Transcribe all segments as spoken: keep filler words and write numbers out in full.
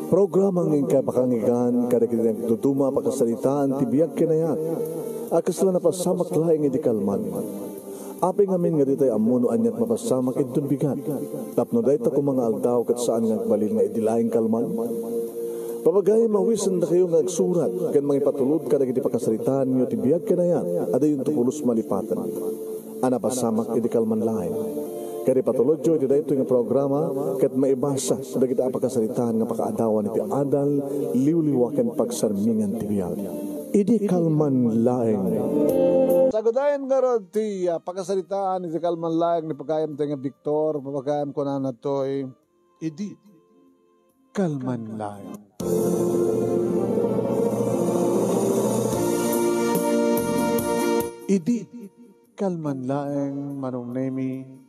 Programa nga inkay pakangigan kadagiti nagduduma a pakasaritaan ti biag ken ayat a kasla napasamak laeng idi kalman. Apay ngamin nga ditay ammo no aniat mapasamak inton bigat. Tapno dayta koma nga aldaw ket saan nga agbalin nga idi laeng kalman. Papagayam, awisendakayo nga agsurat ken mangipatulod kadagiti pakasaritaanyo ti biag ken ayat a dayonto pulos malipaten a napasamak idi kalman laeng. Ket ipatulodyo iti daytoy nga programa ket maibasa dagiti a pakasaritaan nga pakaadawan iti adal, liwliwa ken pagsarmingan ti biag. Idi kalman laeng. Sagudayen ngarud ti, ah, pakasaritaan iti kalman laeng ni pagayamtayo nga Victor, pagayam kunana toy, idi kalman laeng. Idi kalman laeng, Manong Nemi,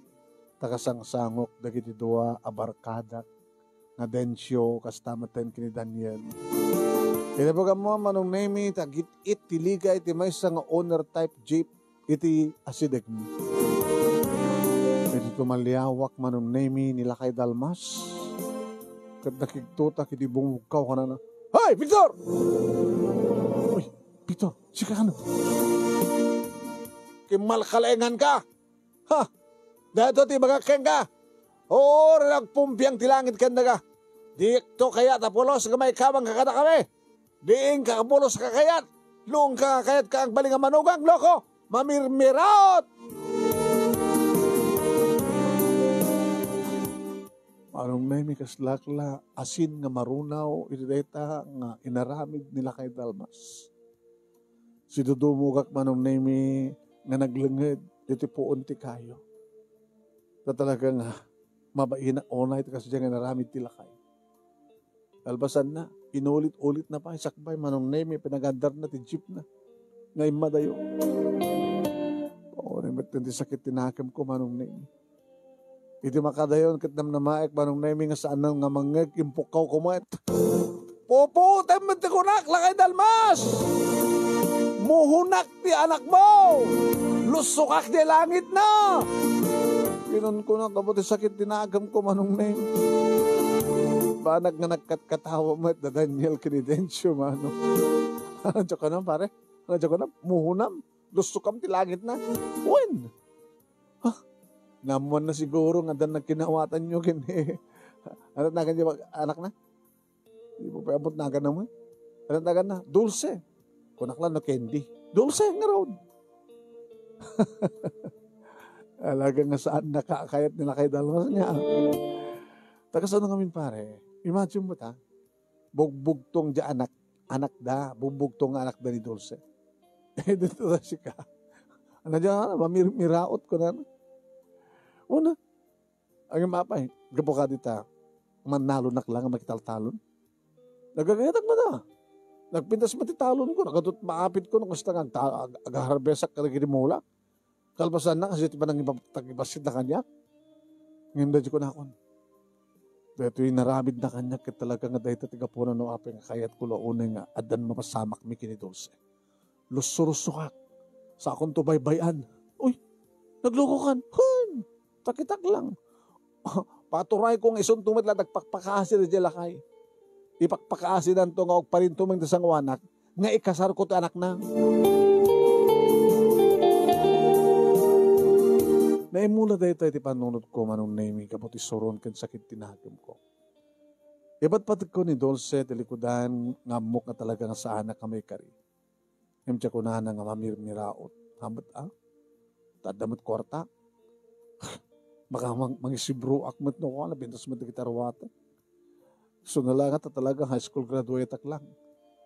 ta kasangsangok dagiti dua a barkadak nga Dencio, kasta met ken ni Daniel. Iti pagayam, Manong Nemi, ta agit-it ti liga iti maysa nga owner type jeep iti asidegmi. Iti tumaliawak, Manong Nemi, ni Lakay Dalmas ket nakigtotak iti bungogko, kunana, "Hoy, Victor!" "Uy, Victor, sika kano?" "Kimmalkalaenganka! Ha! Daytoy ti ibagak kenka! Uray nagpumpiang ti langit ken daga. Dikto kayat a pulos nga maikabangka kadakami. Diinka pulos nga kayat. Luongka nga kayat ka agbalin nga manugang, loko! Mamirmiraot!" Manong Nemi, kaslak la asin nga marunaw iti dayta nga inaramid ni Lakay Dalmas. Sidudumogak, Manong Nemi, nga naglenged iti puon ti kayo. Ta talaga nga mabainak unay ti kasdiay nga inaramid ti lakay. Kalpasanna, inulit-ulitna pay sakbay, Manong Nemi, pinagandarna ti jeepna nga immadayo. Uray met ti sakit ti nakemko, Manong Nemi. Iti makadayon ket namnamaek, Manong Nemi, nga saan nga mangngeg, impukkawko met. Pupuotem met ti kunak, Lakay Dalmas! Muhonak ti anakmo! Lussokak ti langitna! Kinunkunak, gapu ti sakit ti nakemko, Manong Nemi. Banag nga nagkatkatawa met da Daniel ken ni Dencio, Manong. Ano, joke na, pare? Ano, joke na? Muhonam? Lussokam ti langitna? Wen! Ha? Naammoanna siguro nga addan nagkinawatanyo ken ni, ano naganna, anakna? Di mo pa abot naganna mo, eh. Ano naganna? Dulce. Kunak la no candy. Dulce, ngarud. Talaga nga saan nakakayat ni Lakay Dalmas nga. Ta kasano ngamin, pare? Imagine mo ta, bugbugtong di anak, anak da, bugbugtong nga anak da ni Dulce. Eh, dito na sika. Ano dyan, mamirmiraot ko na. Una, ang mapay, gapu ka dita, manalonak lang, makitaltalon. Nagagangatak man na. Nagpintas man ti talon ko, nagadot maapit ko, nung kasta nga, ag-, agaharbesak ka na gini mula. Kalpasanna, kasi ti panangibab-, tagibassit na kaniak. Ngem daydi kunakon, daytoy inaramidna kaniak ket talaga nga dayta ti gapuna no apay nga kayatko la unay nga addan mapasamakmi ken ni Dulce. Lusso-lussokak. Sakonto baybay-an. Uy, naglokokan. Hun! Takitak lang. Paturayko nga isunto met la dagpakpakaasi daydiay lakay. Ipakpakaasinanto nga agparinto met ti sangoanak nga ikasarko ti anakna. Naimula daytoy ti panunotko, Manong Nemi, gapu ti suron ken sakit ti nakemko. Ipatpategko ni Dulce ti likudan nga ammok nga talaga nga saanak a maikari. Ngem diak kunana nga mamirmiraot. Hamet, a? Ta adda met kuarta. Baka mang-, mangisibroak met no kuana, pintas met dagiti aruatek. Isu na la nga ta talaga high school graduate-ak lang.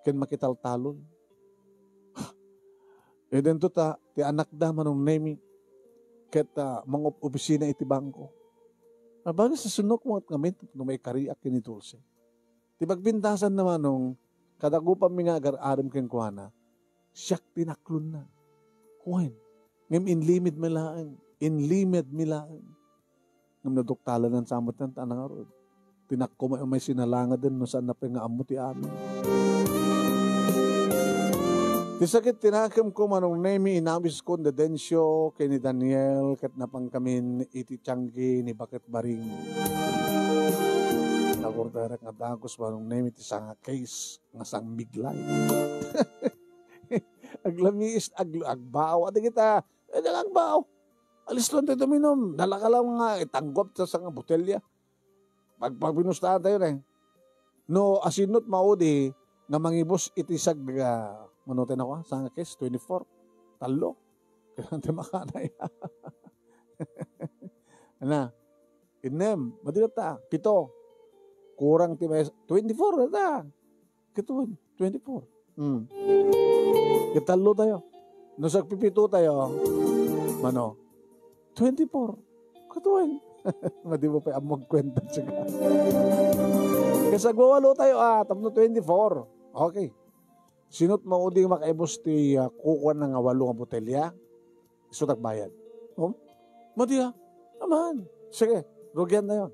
Ken makitaltalon. Idinto ta, ti anakda, Manong Nemi, ket, ah, mangop-opisina iti bangko. Nabagis a sinok met ngamin no maikariak ken ni Dulce. Ti pagpintasan na, Manong, kada gupanmi nga agar-arem kenkuana, siak ti naklonna. Wen, ngem inlimedmi laeng, inlimedmi laeng. Ngem naduktalan sa met ta nangarud. Tinakko met may sinalangaden no saan na pay nga ammo ti amin. Ti sakit ti nakemko, Manong Nemi, inawiskon da Dencio ken ni Daniel ket napangkamin iti tianggi ni Baket Baring. Nagurderek nga dagus, Manong Nemi, ti sanga case nga sang Mig Light. Aglamiis, ag-, agbao. Adi kita, eh, nang agbao. Alisto tayo uminom. Dala ka lang nga itanggup sa sanga botelya. Pag, pagbinustahan tayo na eh. No, asinot maudi nga mangibus iti sag, ah, manutin ako, ah, sanga case, twenty-four. Tallo. Kailangan tayo makanay. Ana, innem, madinat ta, pito. Kurang ti may, twenty-four na ta. Kituan, twenty-four. Hmm. Kitallo tayo. No sagpipito tayo, mano, twenty-four. Katuan. Madi mo pa ang magkwenta, siya. Kasi agwawalo tayo, ah, tapno twenty-four. Okay. Sinot maudi makaibus ti, ah, kukuan na nga walo nga botelya? Isu tagbayad. Oh? Madi, ah. Naman. Sige, rugian na yon.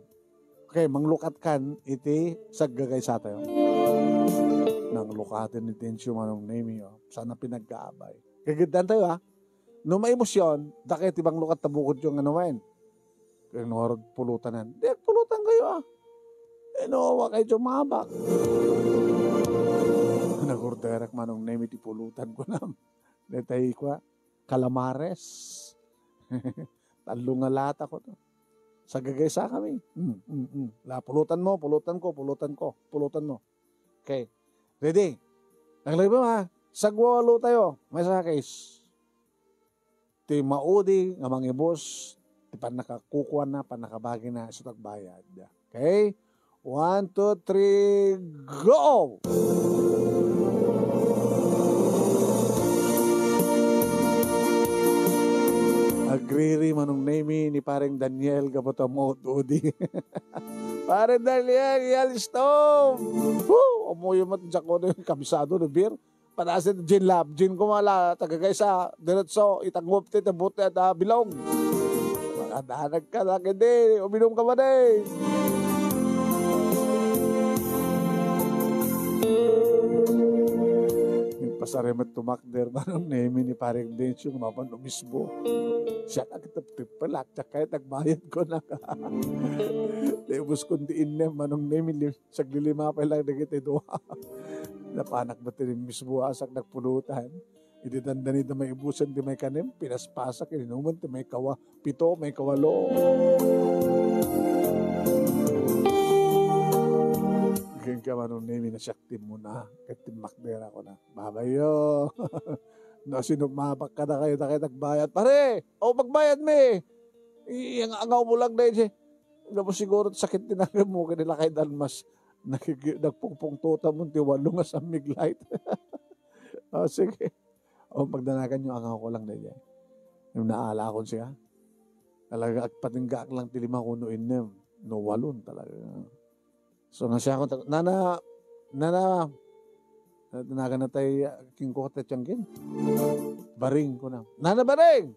Okay, manglukat kan iti saggagaysa tayo. Nanglukaten ni Tencio, Manong Nemi, oh. Sana pinagkaabay. Kagiddan tayo, ha? No maibus yon, dakay ti manglukat ta bukod yung ano man. Kaya no, arod pulutanan. Di, pulutan kayo, ah. Eh, no, wa kayo mabak. Nagurderek, Manong Nemi, ti pulutan ko na. Detay ko, ah. Calamares. Tallo nga lata ko to. Saggagaysa kami. Mm, mm, mm. La, pulutan mo, pulutan ko, pulutan ko, pulutan mo. Okay. Ready? Naglagay ba, ha? Sagwalo tayo. May sakis. Ti maudi nga mangibus, ti pannakakukuan na, pannakabagi na, isu tagbayad. Okay? One, two, three, go! Agriri, Manong Nemi, ni Pareng Daniel, gapu ta maud-udi. Pareng Daniel, Yellowstone! Woo! Amuyo mat, Jack, ano yung kabisado, no, beer? Panasin, gin lab, gin kumala, taga kaysa, diretso, itangop ti, tabot, at, ah, bilog. Makadanag ka, laki di, uminom ka ba, di? Nagpasarimet tumakder, Manong Nemi, ni Pareng Dencio, mapan umisbo. Siya ka kitaptip pala, tsaka yung nagbayad ko na ka. Tebos kundi inem, Manong Nemi, li-, saglilima pa lang dagiti dua. Napanak ba ti misbo asak nagpulutan? Iti dandani da may ibusan ti may kanem, pinaspasak, ininuman ti may kawa, pito, may kawalo. Ganyan ka, Manong Nemi, na siya Timuna, ket timmakder ako na. Babayo. No, sino mabak ka na kayo, na kayo nagbayad? Pare, o magbayad mi. Iyang angaw mo lang na yun, eh. Alam mo siguro, sakit din ang mo, kanila kay Dalmas. Nakiki-, nagpungpungtuta mo, ti walo nga San Mig Light. O, sige. O, pagdanagan nyo, angaw ko lang na yun. Yung naala akong siya. Talaga, agpatinggaak lang ti lima kuno inem. No, walon talaga. So, nga siya akong tag-, "Nana, nana," tanagan na tay, ah, king kuko tay tiangkin. Baring ko na. "Nana Baring!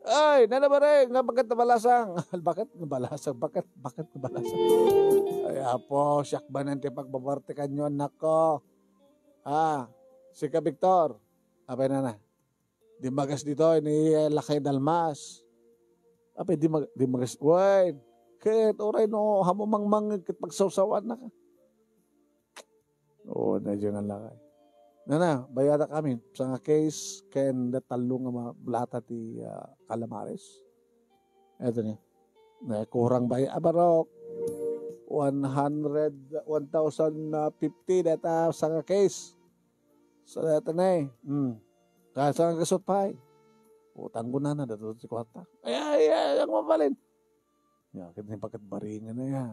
Ay, Nana Baring, nga bakit nabalasang?" "Bakit nabalasang? Bakit, bakit nabalasang?" "Ay, apo, siak ba nan ti pagbabartikan nyo, anak ko? Ah, si ka Victor." "Apay, nana?" "Dimagas ditoy ni Lakay Dalmas." "Apay, dimag-, dimagas?" "Wen, ket uray no, hamo mangmangngeg ket pagsawsawan na ka." Oo, na dyan nga Lakay. Nana, bayadak amin. Sanga case, ken da tallo nga ma-, lata ti, ah, calamares. Eto ni. Na, kurang bay-, ah, barok. One hundred, one thousand fifty data sanga case. So, data na eh. Hmm. Kaya sa gasot pa eh. Utang ko na na, dito si kwarta. Ay, ay, ay, ang mapalin. Ya, kita yung pagkat baringan na ya.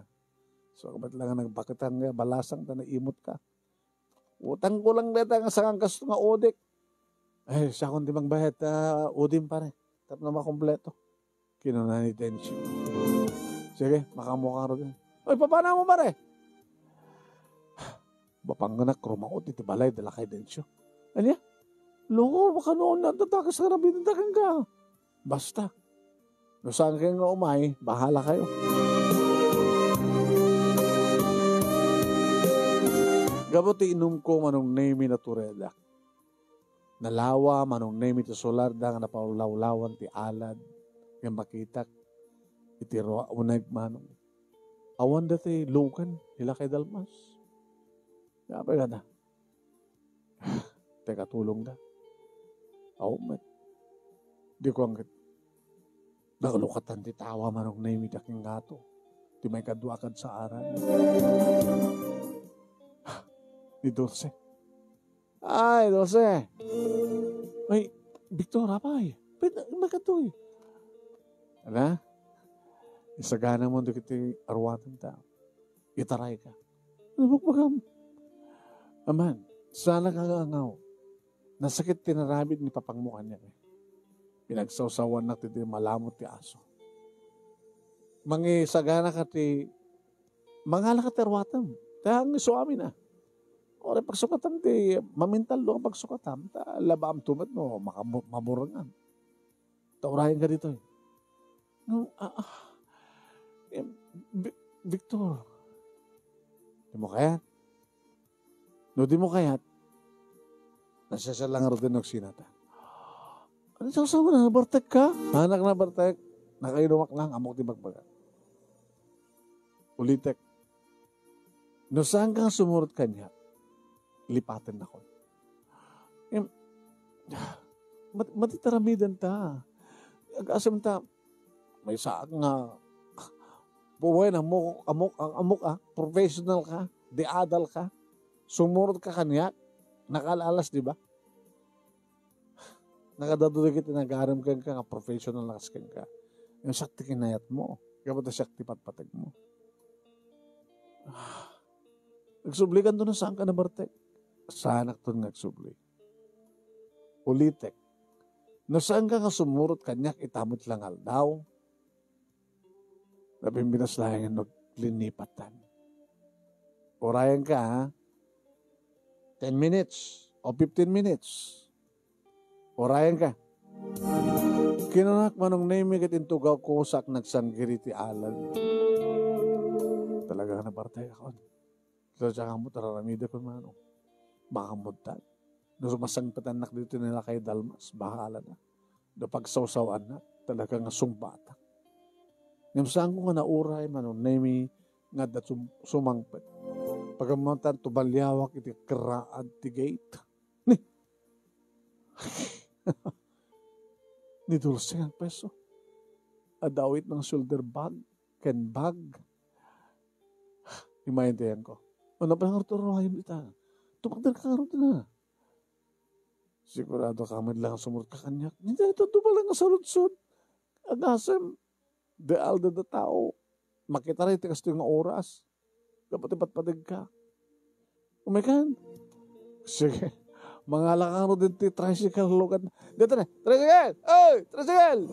So, kabat lang ang nagpakitang nga, balasang ta na imot ka. Utang ko lang data nga sangang gasto nga udik. Ay, siya akong di magbayad, ah, udim pare. Tapno makompleto. Kinuna ni Tenchi. Sige, makamuka ro din. Ay, papana mo pare? Bapanganak, rumaot iti balay, dala kay Dencio. Anya? Loko, baka noon na tatakas na rabi ng dagang ka. Basta. No saan kayo nga umay, bahala kayo. Gabo ti inum ko, Manong Nemi, naturedak. Nalawa, Manong Nemi, ti solar da nga napalawlawan ti alad nga makitak iti rua-, uneg, Manong. Awan da ti lugan, ni Lakay Dalmas. Apay kada? Ti katulongda. Awan met. Di ko angget. Naglukatan ti tawa, Manong Nemi, ti akingato. Ti maikadua kad sa aran. Ni Dulce. Ay, Dulce. Ay, Victor, apay. Pwede, magkatoy. Ala? Isagana mo dagiti aruaten ta. Itaray ka. Ano ba, bagam? Aman, sana ka nga angaw. Nasakit ti naramid ni papangmo kaniak. Pinagsawsawannak ti, ti malamot ti aso. Mangisagana ka ti, mangala ka ti aruatem. Kaya ang isu amin, ah. Ora pagsukatam ti, mamintallo ang pagsukatam, ta labaam tumet no, makamu-, mamurengan. Ta urayen ka ditoy. No, ah, ah, em, Vi-, Victor. Di mo kayat? No, di mo kayat, nasasal lang aro din nagsinata. Ano sa usama na? Nabartek ka? Anak, nabartek. Nakainumak lang, amok di magbaga. Ulitek. No saan ka nga sumurot kaniak, lipaten nakon. Em, mat-, matitaramidan ta. Agasem ta, may saak nga, buwan, amok, amok, ang amok, ah, professional ka, di adal ka, sumurot ka kaniak, nakalalas, di ba? Nakadado dagiti nagarem kenka nga professional na kas kenka. Nga siak ti kinayatmo. Gapu ta siak ti patpategmo. Ah, agsubli kanto no saan ka nabartek. Saanakton nga agsubli. Ulitek. No saan ka nga sumurot kaniak ita met lang aldaw, Nabimbinas laeng no linipatan. Urayan ka, ha? Ten minutes o fifteen minutes. Urayan ka. Kinunak Manong Nemi ket intugaw ko sak nagsanggiri ti alag. Talaga nga nabartay ako. Ita siya nga ammo ti ar-aramidek, Manong. Baka mudtan. No sumasangpetannak ditoy ni Lakay Dalmas, bahala na. No pagsawsawannak, talaga nga sungbatak. Ngem saanko nga nauray, Manong Nemi, nga adda sum-, sumangpet. Pagammatan, tumaliawak iti kerraad ti gate. Ni, ni Dulce nga peso. Adda awit nga shoulder bag, ken bag. Immay ti ayanko. Ano pa nga ruto ruayam ita? Tumakder ka nga ruto na. Sigurado ka met lang sumurot ka kaniak. Dita ito, ito pala nga saludsod. Agasem, di alda da tao. Makita rin ti kastoy nga oras. Dapat ipatpadig ka. Umekan. Sige. Mangala ka nga ruto ti tricycle, lugan. Dito na. Tricycle! Oy! Tricycle!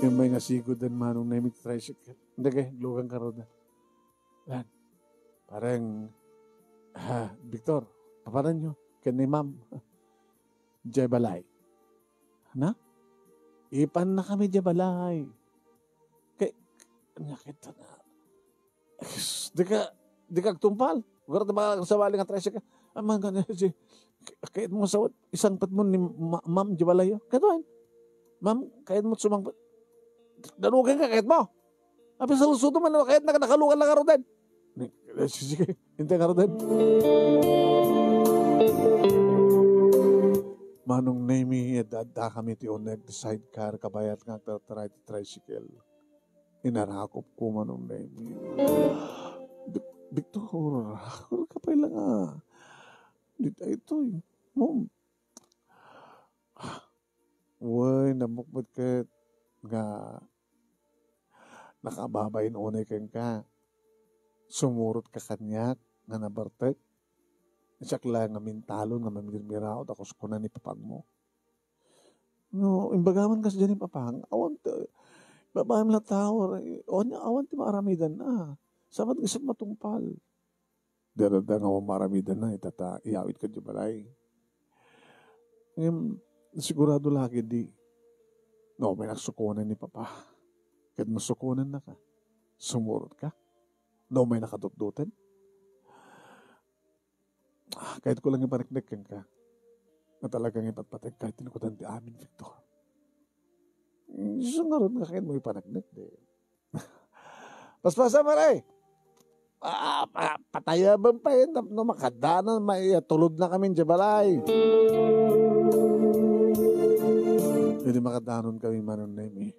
Immay nga sigud den Manong Nemi ti tricycle. Hindi kay, lugan ka ruto. Lan. Parang, ah, Victor, papanan nyo? Ken ni Ma'am. Diay balay. Na? Ipan na kami diay balay. Kay, anya kita na. Di ka, di ka agtungpal. Ugar ta baka sabali nga tricycle. Amang ka na si, kayat mo sawat, isangpet mo ni ma-, ma'am diay balay, oh. Katuan. Ma'am, kayat mo sumangpet. Dalugan ka, kayat mo. Apay saludsodmo man, kayat na nakalugan lang ka rudan. Ni, eh, sige, sige. Hintay ka rudan. Manong Nemi, adda kami ti uneg ti sidecar, kabayat nga agtartaray ti tricycle. Inarakop ko, Manong Nemi. Vic-, Victor, agurka pay lang, ah. Di tayo to, eh. Mom. Wen, nammok met ket nga nakababain unay kenka. Sumurot ka kaniak nga nabartek. Siak la nga mintalon nga mamirmiraot a kuskunan ni papagmo. No, imbagaman kas diay ni papag, awan ti, babaem la tao, o ania, awan ti maaramidanna. Sabat nga siak matungpal. Dara da nga awan maaramidanna, ita ta iyawidka diay balay. Ngem, sigurado la ketdi, no, may nagsukonan ni Papa. Ket no sukonannaka, sumurot ka. No, may nakadutduten. Ah, kayatko lang ipaneknek kenka. Nga talaga nga ipatpategka iti nakutan ti amin, Victor. Isu ngarud nga kayatmo ipaneknek, di. Paspasa, pare. Ah, pa-, patayaben pay, no, no makadanan, maiyatulod na kami diay balay. Pwede makadanon kami, Manong Nemi.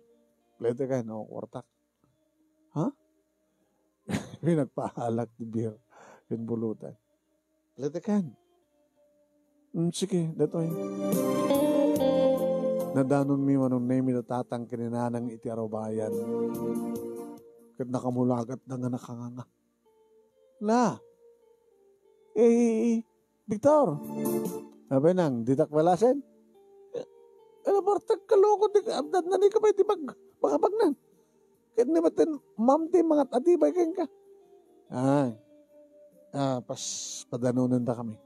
Plete ka, no, kwartak. Ha? Pinagpaalak ti beer. Pinbulutan. Plete kan. Mm, sige, datoy. Nadanonmi, Manong Nemi, da tatang ken ni nanang iti arubayan. Ket nakamulagatda nga nakanganga. Na. Eh, Victor. Apay nang, ditak balasen? Eh, ala, bartek ka loko, di ka, amdan na ni ka pay ti pag-, pagabagnan. Ket ni baten, ma'am, ti mangat-atibay kenka. Ay. Ah, pas, padanonenda kami.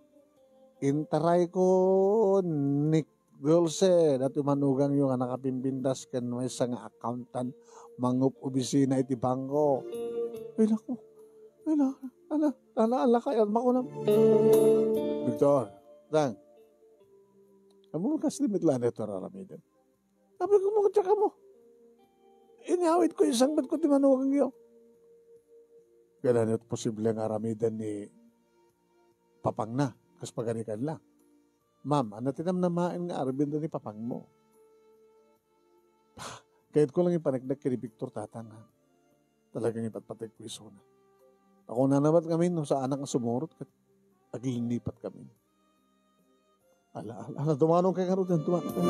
Intarayko ni Dulce, datoy manugangyo nga nakapimpintas ken maysa nga accountant, mangup-obisina iti bangko. Ay, naku. Ay, naku. Ala, ala, ala, kaya, makunam. Victor, Tang. Ammom kas limit la neto aramiden. Sabi ko, "Mangutsa ka mo. Inyawid ko, isangpet ko ti manugangyo." Kailan iti posible nga aramiden ni papangna, kas paganikan la. Ma'am, ania ti namnamaen nga aramiden ni papangmo? Kayat ko lang ipaneknek ken ni Victor, tatang, ha? Talagang ipatpategko isuna. Ako nanabat ngamin, no, saanak nga sumurot, ket aglinipat kami. Ala, ala, ala, tumanon kay ngaruden, tumanon kay.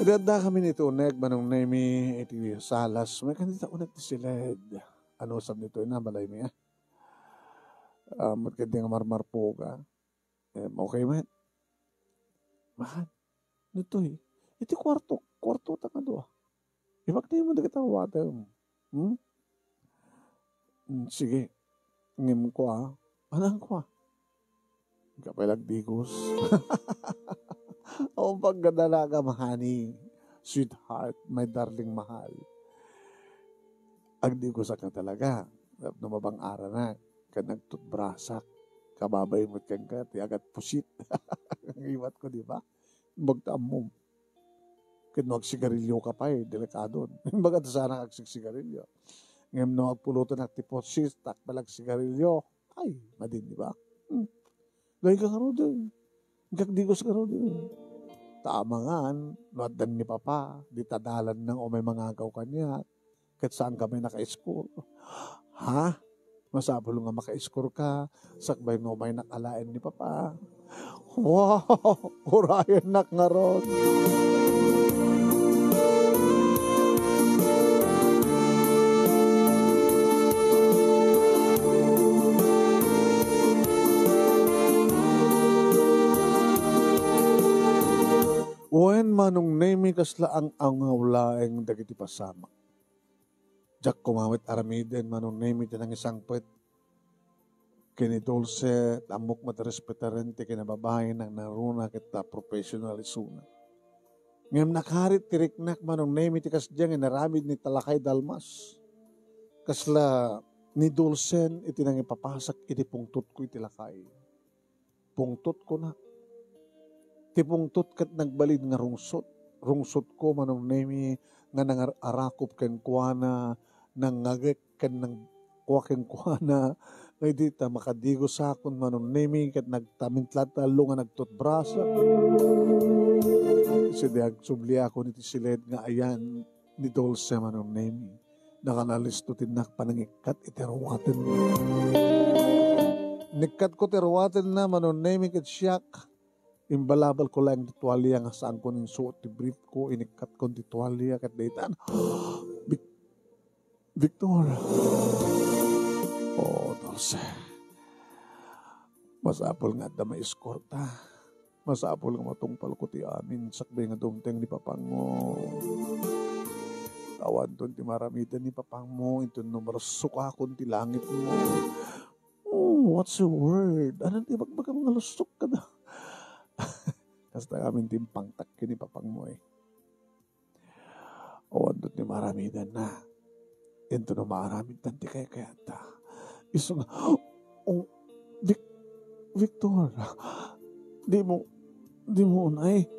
Idi adda kami ni Tunek, Manong Nemi, iti salas, may kandita unek ti siled. Ano sab nito, ina, balay mi, ah? Ah, ket di nga marmarpuga. Em, okay man. Mahal, ditoy. Iti kuarto, kuarto ta nga dua. Ibagta mo dagiti awatem. Hmm? Hmm, sige. Ngem kua. Anang kua? Kapay lagdigos. Awan paggadalaga, honey. Sweetheart, my darling mahal. Agdigosak nga talaga. Tapno mabang-aranak. Ken nagtutbrasak. Kababay met kenka, ti agat pusit. Ang iwat ko, di ba? Bagta ammom. Ket no agsigarilyo ka pay, delikadon. Imbag ta saanak agsigsigarilyo. Ngem no agpulotanak ti pusit, takpal agsigarilyo, ay, madin, di ba? Hmm. Dayta ngaruden. Agdigos ngaruden. Ta amangan, no addan ni Papa, dita dalan nang umay mangagaw kaniak. Ket saan kami naka-score. Ha? Masapul nga maka-score ka, sakbay nga umaynak alaen ni Papa. Wow! Urayennak ngarud. Wen, Manong Nemi, kasla ang-angaw laeng dagiti pasamak. Diak koma met aramiden, Manong Nemi, ti nangisangpet ken ni Dulce, ammok met respetaren ti kinababain a nangruna ket ta professional isuna. Ngem nakarit ti riknak, Manong Nemi, ti kasdiay nga inaramid ni Talakay Dalmas. Kasla ni Dulcen iti nangipapasak iti pungtotko iti lakay. Pungtotko na. Ti pungtot ket nagbalin nga rungsot. Rungsotko, Manong Nemi, nga nangar-arakop kenkuana, nangngagek ken nagkua kenkuana. Nga idi ta makadigosakon, Manong Nemi, ket nagtamintla tallo nga nagtutbrasa. Sidi agsubliakon iti siled nga ayan ni Dulce, Manong Nemi. Nakanalisto ti innak panangikkat iti ruwatenna. Nikkatko ti ruwatenna, Manong Nemi, ket siak. Imbalabalko laeng ti tualia nga saanko nin suot ti briefko, inikkatkon ti tualia, ket daytan. Vic-, Victor. Oh, Dulce. Masapul nga adda maiskorta. Masapul nga matungpalko ti amin sakbay nga dumteng ni papangmo. Awanton ti maramiden ni papangmo, inton no marussokakon ti langitmo. Oh, what's a word? Ania ti ibagbagam nga lussok kada? Kasta amin ti impangtak ken ni papangmo, eh. Awanto ti maaramidanna. Inton no maaramidtan ti kaykayatta. Isu nga, "Oh, Vic-, Victor, di mo, di mo unay.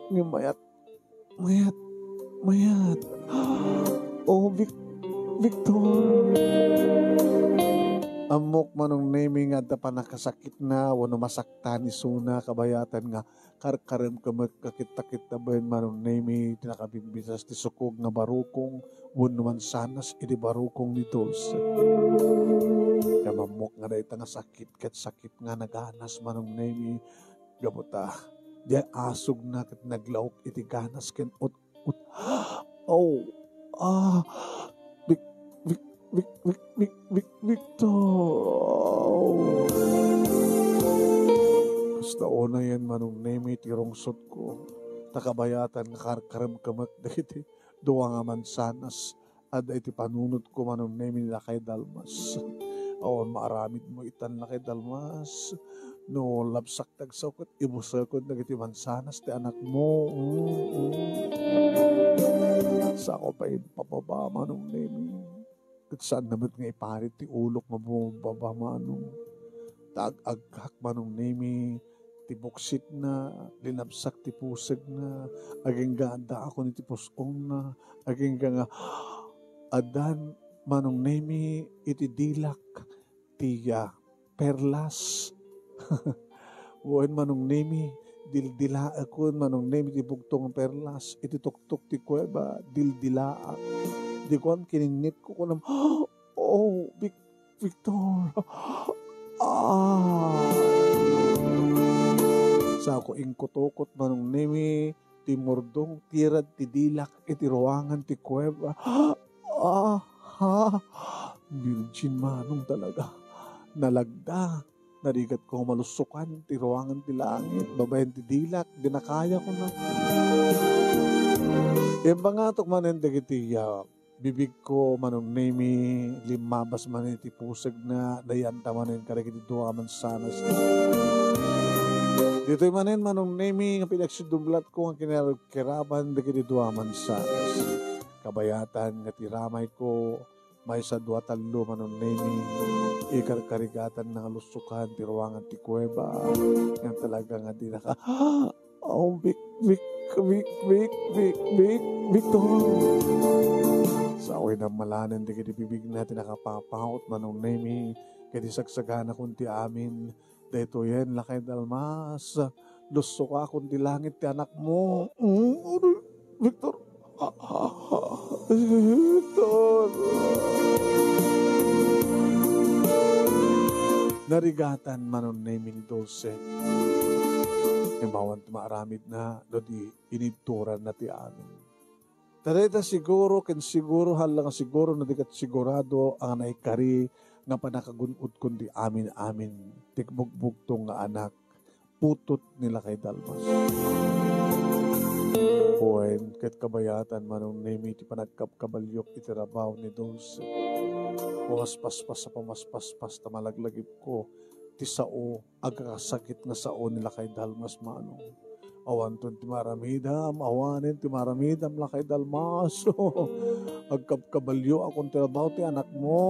Ngem mayat, mayat, Mayat. Oh, Vic-, Victor. Ammok, Manong Nemi, nga adda pannakasakitna wenno masaktan isuna, kabayatan nga karkaremkemek, kakittakit ta ben, Manong Nemi, ti nakabimbisas ti sukog nga barukong wenno mansanas iti barukong ni Dulce. Ngem ammok nga dayta nga sakit ket sakit nga naganas, Manong Nemi, gapu ta diay asugna ket naglaok iti ganas ken ut-, ut-, oh, ah, Vic-, Vic-, Victor. Kasta unayen, Manong Nemi, ti rungsotko. Ta kabayatan nga karkaremkemek dagiti dua nga mansanas adda iti panunotko, Manong Nemi, ni Lakay Dalmas. Awan maaramidmo itan, Lakay Dalmas. No labsak ti agsao ket ibusekon dagiti mansanas ti anakmo. Mm, mm. Sako pay impababa, Manong Nemi. Ket saanna met nga iparit ti ulok nga bumababa, Manong. Ta ag-aggak, Manong Nemi, ti buksitna, linabsak ti pusegna, agingga addaakon iti pus-ongna, agingga nga addan, Manong Nemi, iti dilak ti, ah, perlas. Wen, Manong Nemi, dildilaekon, Manong Nemi, ti bugtong perlas iti tuktok ti kuweba, dildilaak. Di kuan, kininnitko, kunam, "Oh, Vic-, Victor." Ah. Sako inkutukot, Manong Nemi, ti murdong ti rad ti dilak iti ruangan ti kuweba. Ah, ha? Virgin, Manong, talaga. Nalagda. Narigatko nga malusukan ti ruangan ti langit babaen ti dilak. Di nakayakon na. Imbangatok manen dagiti, ah, bibigko, Manong Nemi, limmabas manen iti pusegna, dayanta manen kadagiti dua a mansanas. Ditoy manen, Manong Nemi, nga pinagsudumlatko nga kinarkiraban dagiti dua a mansanas. Kabayatan nga ti ramayko, maysa, dua, tallo, Manong Nemi, ikarkarigatan na nga lusukan ti ruangan ti kuweba. Nga talaga nga di naka-, Oh, Vic, Vic, Vic, Vic, Vic, Vic, Victor. Sa uy, damalanen dagiti bibigna ti nakapapaut, Manong Nemi, ket isagsaganakon ti amin. Daytoyen, Lakay Dalmas. Lusukakon ti langit ti anakmo. Mm, ano, Victor? Victor. Narigatan, Manong Nemi, ni Dulce. Imawan ti maaramidna, no di inidturanna ti amin. Ta dayta siguro ken siguro, hala nga siguro, no di ket sigurado, a naikari nga pannakagun-odkon ti amin-amin ti bugbugtong nga anak, putut ni Lakay Dalmas. Wen, ket kabayatan, Manong Nemi, ti panagkabkabaliok iti rabaw ni Dulce. Pumaspaspas a pumaspaspas ta malaglagipko ti sao, agkakasakit nga sao ni Lakay Dalmas, Manong. Awanton ti maaramidam, awanen ti maaramidam, Lakay Dalmas. Agkabkabalioakon ti rabaw ti anakmo.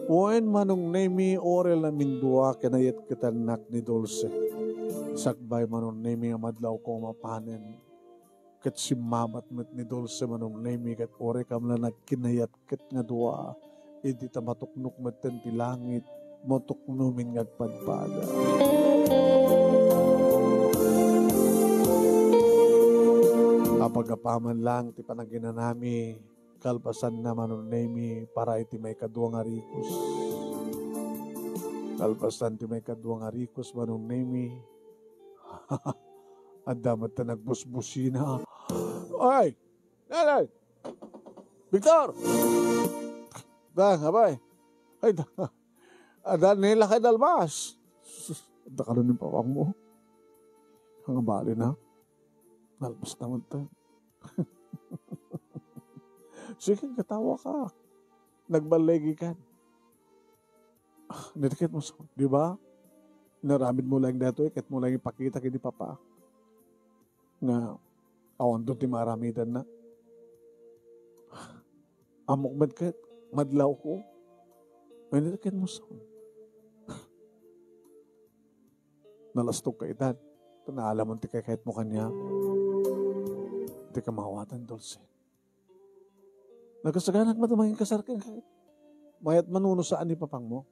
Wen, Manong Nemi, uray la mindua, kinayatketannak ni Dulce. Sakbay, Manong Nemi, nga madlawko mapanen. Ket simmabat met ni Dulce, Manong Nemi, ket uray kam la nagkinayatket nga dua, idi ta matuknok metten ti langit, matuknomin nga agpadpada. Apagapaman lang ti panaginanami, kalpasanna, Manong Nemi, para iti maikadua nga rikos. Kalpasan ti maikadua nga rikos, Manong Nemi, adda met ta nagbusbusina. Ay! Nanay! Victor! Da, abay! Ay, da, adda ni Lakay Dalmas! Sus, adda ka rin yung papang mo. Ang abali na. Nalpas naman ta. Sige, katawa ka. Nagballigi ka. Ah, narigat mo sa, di ba? Naramid mo lang datoy, ket mo lang ipakita kini Papa. Nga, awan to ti maramidan na. Amok met ket, madlaw ko. Wen, ket mo sa. Nalastog ka, Edan. Naalamon ti kayatmo kaniak. Dika maawatan, Dulce. Nagasaganak met a manginkasar kenka. Mayat manuno saan ni papangmo.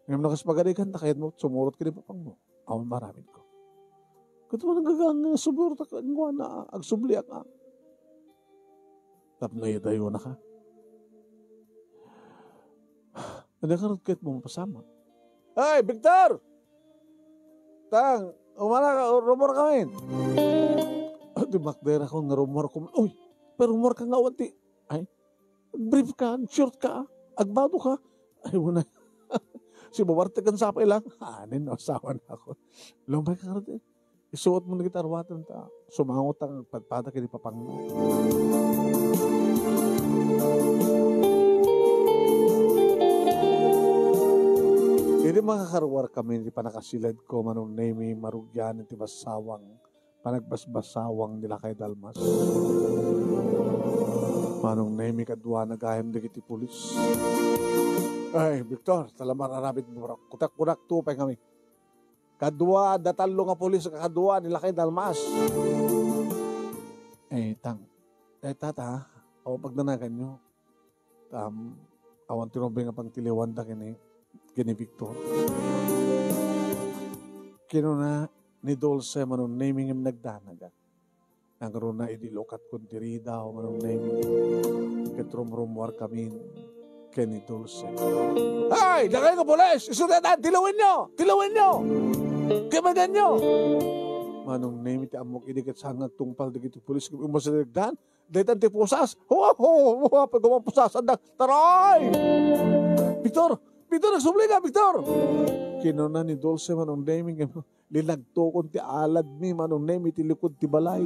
Ngem no kas pagarigan, ta kayatmo sumurot ken ni papangmo. Awan maaramidko. Ket wen, nagagang nga sumurot kenkuana, agsubliak a. Tapno idayonaka. Ania ngarud ket mo mapasamak? Ay, Victor! Tang, umana ka, rumor kami. Adi, makderakon nga rumor ko. Uy, pero rumor ka nga awan ti, ay, brief ka, short ka, agbado ka. Ay, wala. Si Bobarte kan sapay lang. Anin, asawa na ako. Lumay ka ngarud eh. Isuot mo na kita ruatan ta. Sumangot ang padpada kini papangmo. Idi makakaruar kami ti panakasiled ko, Manong Nemi, marugyan ti basawang, panagbasbasawang ni Lakay Dalmas. Manong Nemi, kadua na gayam dagiti pulis. Ay, Victor, talabar aramid mo, bro. Kutak-kunak to, pay kami. Kadua, da tallo nga pulis, kadua, ni Lakay Dalmas. Eh, tang, eh, tata, awan pagdanaganyo. Tam, awan tinubing a pangtiliwanda kini, kini Victor. Kinuna ni Dulce, Manong Nemi, ngem nagdanag. Nangruna idi lukat kon ti ridaw, Manong Nemi. Ket rumrumuar kami ken ni Dulce. Ay, dakay nga pulis! Isu daytan! Tilawenyo! Tilawenyo! Kemaganyo! Manong Nemi ti ammok idi ket saan nga agtungpal dagiti pulis ket ummasidegdan. Daytan ti pusas. Ho, ho, ho, ho, pagumapusas, anda. Taray! Victor! Victor, agsubli ka, Victor! Kinuna ni Dulce, Manong Nemi, ngem linagtokon ti aladmi, Manong Nemi, ti likod ti balay.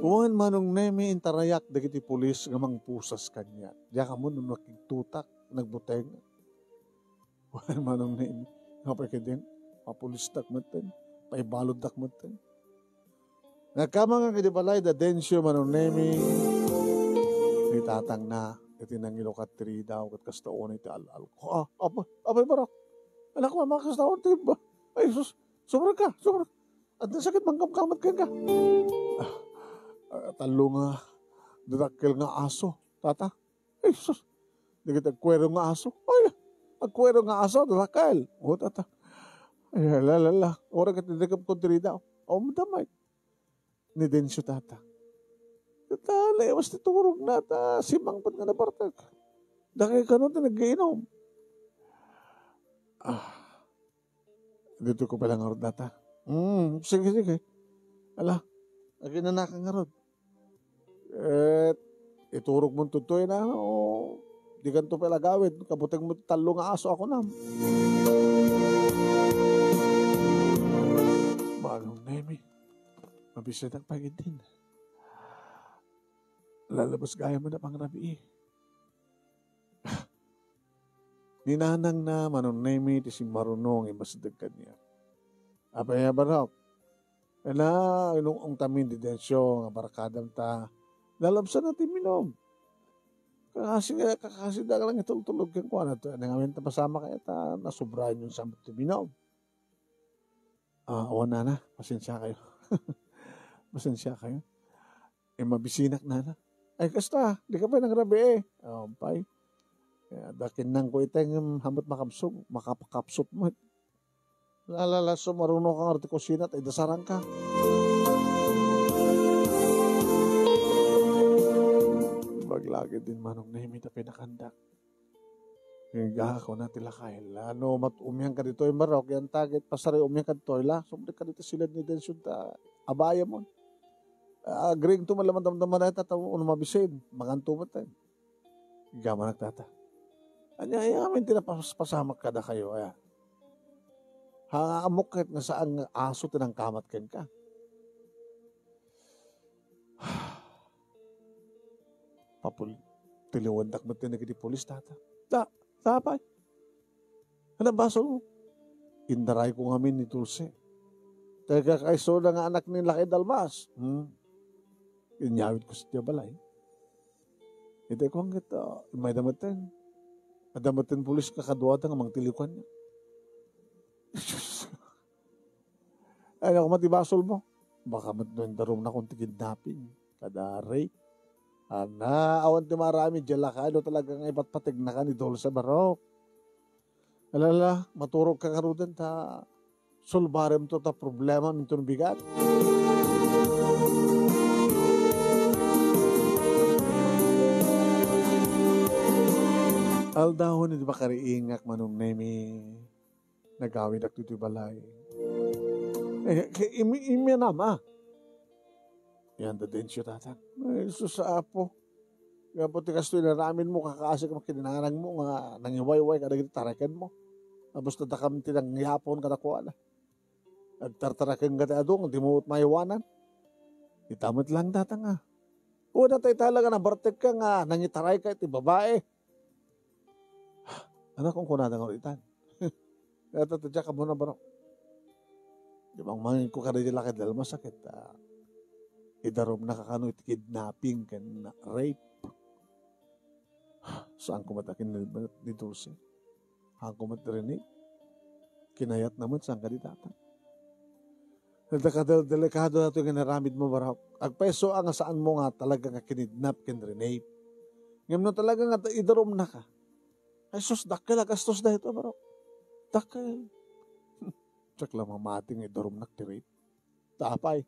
Wen, Manong Nemi, intarayak dagiti pulis nga mangpusas kaniak. Diak ammo no nakigtutak, nagbuteng. Wen, Manong Nemi, apay kadin, papulistak metten, paibaluddak metten. Nagkamangak idi balay da Dencio, Manong Nemi, ni tatangna, iti nangilukat ti ridaw, ket kasta unay ti al-al. Ah, apay, apay, Barok? Anak, mama, kasta unay ti ba? Ay, sus, sumrek ka, sumrek. Adda sakit mangkamkamat kenka. Ah, ah, tallo nga dadakkel nga aso, tata. Ay, sus. Dagiti agkuero nga aso. Ay, agkuero nga aso, dakkel. O, tata. Ay, la, la, la. Ora ket idagam kon ti ridaw. O, madamay. Ni Dencio, tata. Tata, naiwas ti turogna, ta simangpet nga nabartek. Dakay kano ti nagiinom. Ah. Dito ko pala ngarud data. Hmm, sige, sige. Ala, aginanakan ngarud. Eh, iturog mo tutoy na, o di kanto pala gawid. Kabuteng mo tallo nga aso ako nam. Manong Nemi, mabisitak pagid din. Lalabas gaya mo na pangrabii. Ni nanangna, Manong Nemi, ti simmaruno nga immasideg kaniak. Apay a Barok? Ala, inung-ungtamin di Dencio nga barkadam ta lalabsana ti minum. Kakasi nga, kakasi da lang itultulog kenkuana to. Ano nga ta pasama kaya ta nasubrayan yung samot ti minum. Ah, awan nana, pasensya kayo. Pasensya kayo. Eh, mabisinak nana. Ay, kasta, di ka pa nangrabii eh. Ampay. Kaya dakin nang ko iteng hamot makabsog, makapakapsot mo. Lalala, sumaruno ka nga ti kusina, tay dasarang ka. Baglagi din Manong Nemi ta pinakandak. Nga ako na ti lakay. Lano mat umiang ka ditoy, Marok, yan tagit pasari umiang ka ditoy, la. Sumdik ka dito silad ni Dension ta abaya mo. Agring to malaman damdaman na ita, tamo, ano mabisin, maganto mo tayo. Gamanak tata. Anya, ay amin tinapas-, pasamak kada kayo, aya. Ha, amok kahit nga saan nga aso tinangkamat ken ka. Papul-, tiliwandak met ken dagiti pulis, tata. Ta, tapay. Ano basol mo? Indaray ko ngamin ni Dulce. Taga kaiso na nga anak ni Lakay Dalmas. Hmm? Inyawidko sadiay balay. Iti kuan ket, ah, mayda metten. Adda metten pulis nga kaduada nga mangtiliw kaniak. Ay, naku, mati basolmo. Baka met no indarumnakon ti kidnapping, kada rape. Ana, awan ti maaramid diay lakay no talaga nga ipatpategnaka ni Dulce, barok. Alala, maturogka ngaruden ta sulbaremto ta problemam inton bigat. Aldawen iti pakariingak, Manong Nemi, nagawidak ditoy balay. Eh, ke-, imi-, imianam, ah. Yan, Dadencio, tatang. Ay, sus, Apo. Gapu ti kastoy inaramidmo, kakaasik met ken nanangmo nga nangiwayway kadagiti tarakenmo. Tapos nadakam ti nangyapon kadakuada. Agtartaraken ka ti adu, nga dimo met maiwanan. Ita met lang, tatang, ah. Kuna ta ita lang nga nabartekka nga nangitarayka iti babai. Anak, kunkunada nga uritan. Dayta ti diak ammona, barok. Di bang mangikko kadagiti lakay Dalmas a ket, ah, idarumnaka kano iti kidnapping ken rape. Saanko met a kinidnap ni Dulce. Saanko met rini. Kinayatna met saan kadi, tatang. Dagiti delikado daytoy nga inaramidmo, barok. Agpayso a nga saanmo nga talaga nga kinidnap ken rinape. Ngem no talaga nga idarumnaka, ay sus, dakkel a gastos daytoy, barok. Dakkel. Diak la mamati nga idarumnak ti rape. Ta apay,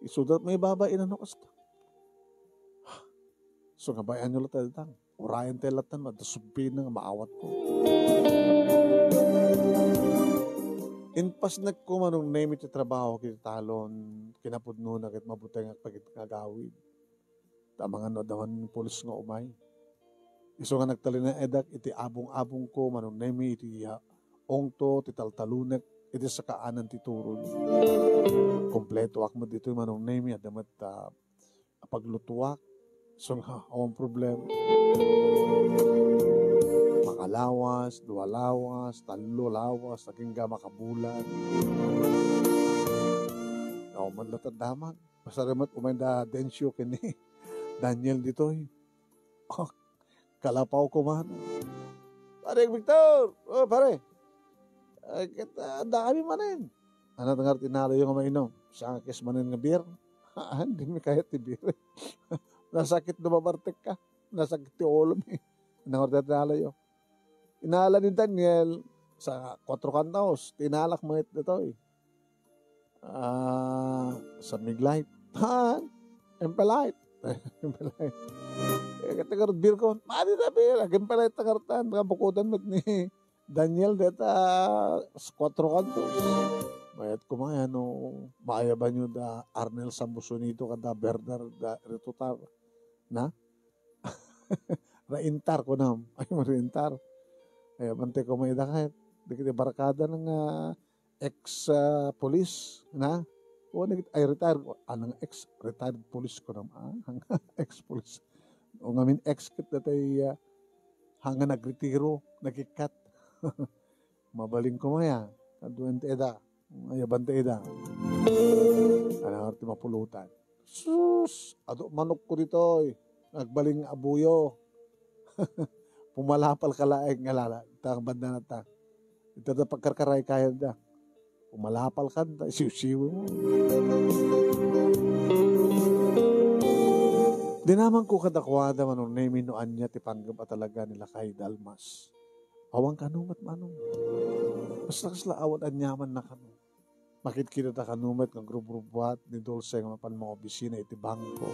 isuda met maibabain no kasta. So nga bay-anyo latta, tatang. Urayen tayo latta no adda subbina nga maawatko. Impasnekko, Manong Nemi, ti trabaho iti talon, kinapudnona ket mabutengak dagiti agawid. Ta amangan no adda man pulis nga umay. Isu nga nagtalinaedak iti abong-abongko, Manong Nemi, iti, ah, ungto ti taltalonek iti sakaanan ti turon. Kompletoak met ditoy, Manong Nemi, adda met, ah, a paglutuak. Isu nga, awan problema. Makalawas, dua lawas, tallo lawas, agingga makabulan. Awan man latta damag. Basta met umay da Dencio ken ni Daniel ditoy. Oh, kalapaw ko man. Pare Victor! Oh, pare! Ay, ket, ah, adda kami manen. Ania ti ngarud ti inalayo nga mainum? Sangkis manen nga beer? Haan, dimi kayat ti beer. Nasakit no mabartekka. Nasakit ti ulom, eh. Ania ngarud ti inalayo? Inala ni Daniel sa kuatro kantos, ti inalak met ditoy. Ah, San Mig Light. Ha? Impolite. Impolite. Eh, kati ngarud beer ko. Madi na beer. Ag-impolite ta ngarud tan. Nakabukodan met ni Daniel deta sa kuatro kantos. Mayat ko maya no maayabanyo da Arnel Sambusonito kada Bernard da Retotar. Na? Raintar kunam. Ay, raintar. Ay, abante ko may dakay. Dagiti barkada nga ex, ah, police, na? O, nagit-, ay, retired. Anang ex, retired police kunam. Ah, ex police. O ngamin ex ket datay, ah, hanga nagretiro, nagikkat. Mabalin ko maya. Kaduan ti eda. Ay, abante eda. Ano, ti mapulutan. Sus! Adu manokko ditoy. Agbalin nga abuyo. Pumalapal ka laeng nga lala. Ita nga banda na ta. Ita da pagkarkaray kayat da. Pumalapal ka da. Siw-siw mo. Dinaman ko kadakwada, Manong Nemi, no ania ti panggep a talaga ni Lakay Dalmas. Awan kano met, Manong. Basta kasla awan aniaman na kano. Makitkita ta kano met nga grubrubbuat ni Dulce nga mapan mangobisina iti bangko.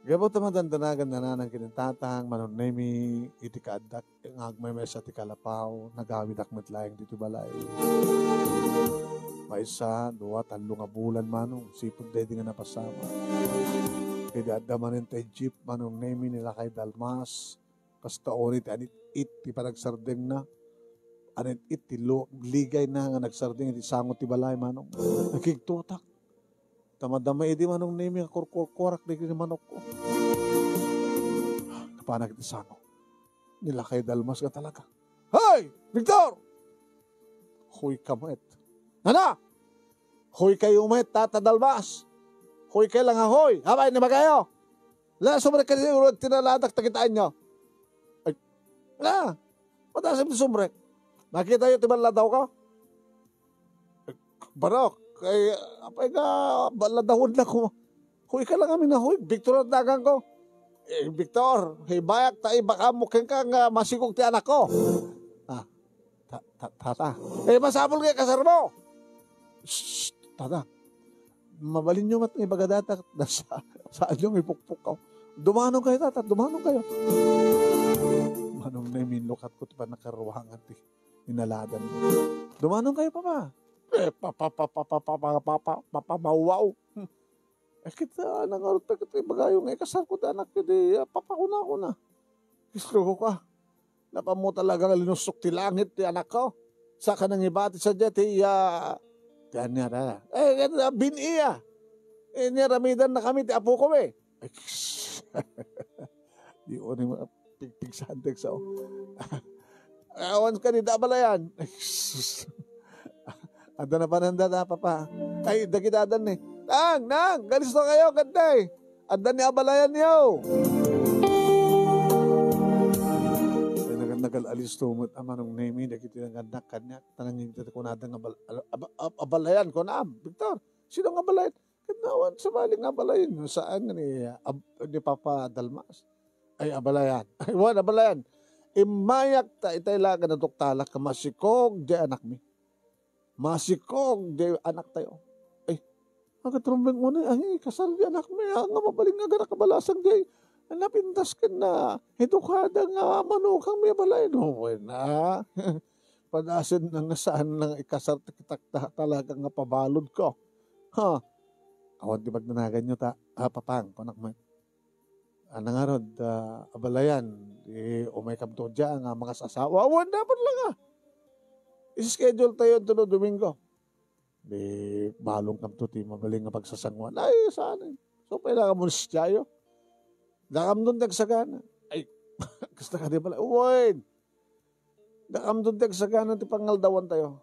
Gapu ta madandanagan nanang ken ni tatang, Manong Nemi, iti kaaddak nga agmaymaysa ti kalapaw, nagawidak met laeng ditoy balay. Maysa, dua, tallo nga bulan, Manong, sipud daydi nga napasamak. Idi adda manen tay jeep, Manong Nemi, ni Lakay Dalmas, kasta unay ti anit-it ti panagsardengna. Anit-it ti lo-, ligayna nga nagsardeng iti sango ti balay, Manong. Nakigtotak. Ta madama idi, Manong Nemi, nga kurkurkurak dagiti manokko. Kapanak iti sango. Ni Lakay Dalmas nga talaga. Hoy! Victor! Hoy ka met. Nana! Hoy kayo met, Tata Dalmas! Kuy kay lang a, "Hoy, apay ni magayo? La, sumrek ka di ulo ti naladak ta kitaenyo." Ay, la, matasim ti sumrek. Nakitayo ti balladawko? Barok, ay, apay nga balladawennako? Hoy ka lang amin a, hoy, Victor ang dagan ko. Eh, Victor, hibayak ta ibaka mo kenka nga masikog ti anak ko. Ah, ta-, ta-, tata. Eh, masapul nga ikasar mo. Shh, tata. Mabalin nyo met nga ibaga data, sa, saan yung ipukpok ko. Dumanon kayo, tata, dumanon kayo. Manong Nemi, inlukatko ti pannakaruangan ti inaladan. Dumanon kayo, papa. Eh, papa, papa, papa, papa, papa, papa, mawaw. Hmm. Eh, kita, nangarot pa kita, ibagayo nga, ikasar ko ti anak, kiti, ah, papa, kuna, kuna. Gusto ko ka. Napammo talaga nga linusok ti langit ti anak ko. Saka nangibati sa dya ti, ah, ti ania, eh, bin iya. Eh, niramidan na kami ti apo ko, eh. Ay, di ko ni mga pigpigsan, teksa, oh. Awan ka ni, da abalayan. Ay, sus. Adda na pananda ta, papa. Ay, dagiti adan ni. Nang, nang, kalisto kayo, kadday. Adda ni abalayan yo. Ay, nagan-, nagal-alisto met a Manong Nemi, dagiti nangannak kaniak, tanangin ti kunada nga abal-, al-, ab-, ab-, abalayan, kunam, Victor, sino nga abalayan? Ket awan sabali nga abalayan, saan nga ni, ab-, ni Papa Dalmas? Ay, abalayan. Ay, wan, abalayan. Immayak ta itay laeng a naduktalak nga masikog di anakmi. Masikog di anak tayo. Ay, agad rumbeng mo na, ay, kasar di anakmi, ah, nga mabalin nga agad nakabalasang di ay, napintas ken na, ito kada nga manukang may balay, no, wen, ah. Padasen na nga saan na nga ikasar ti kitak ta-, talaga nga pabalod ko. Ha? Awan ti pagdanagan nyo ta, ah, papang, kunak man. Ah, nangarod, ah, abalayan, eh, umay kamto dia nga mangas-asawa. Awan dapat lang, ah. Ischedule tayo ito no Domingo. Di balong kamto ti mabalin nga pagsasanguan. Ay, saan eh? So, kailangan mo na siya. Dakam doon nagsagana. Ay, gusto ka di pala. Uwain! Dakam doon ti agsagana ti pangaldawan tayo.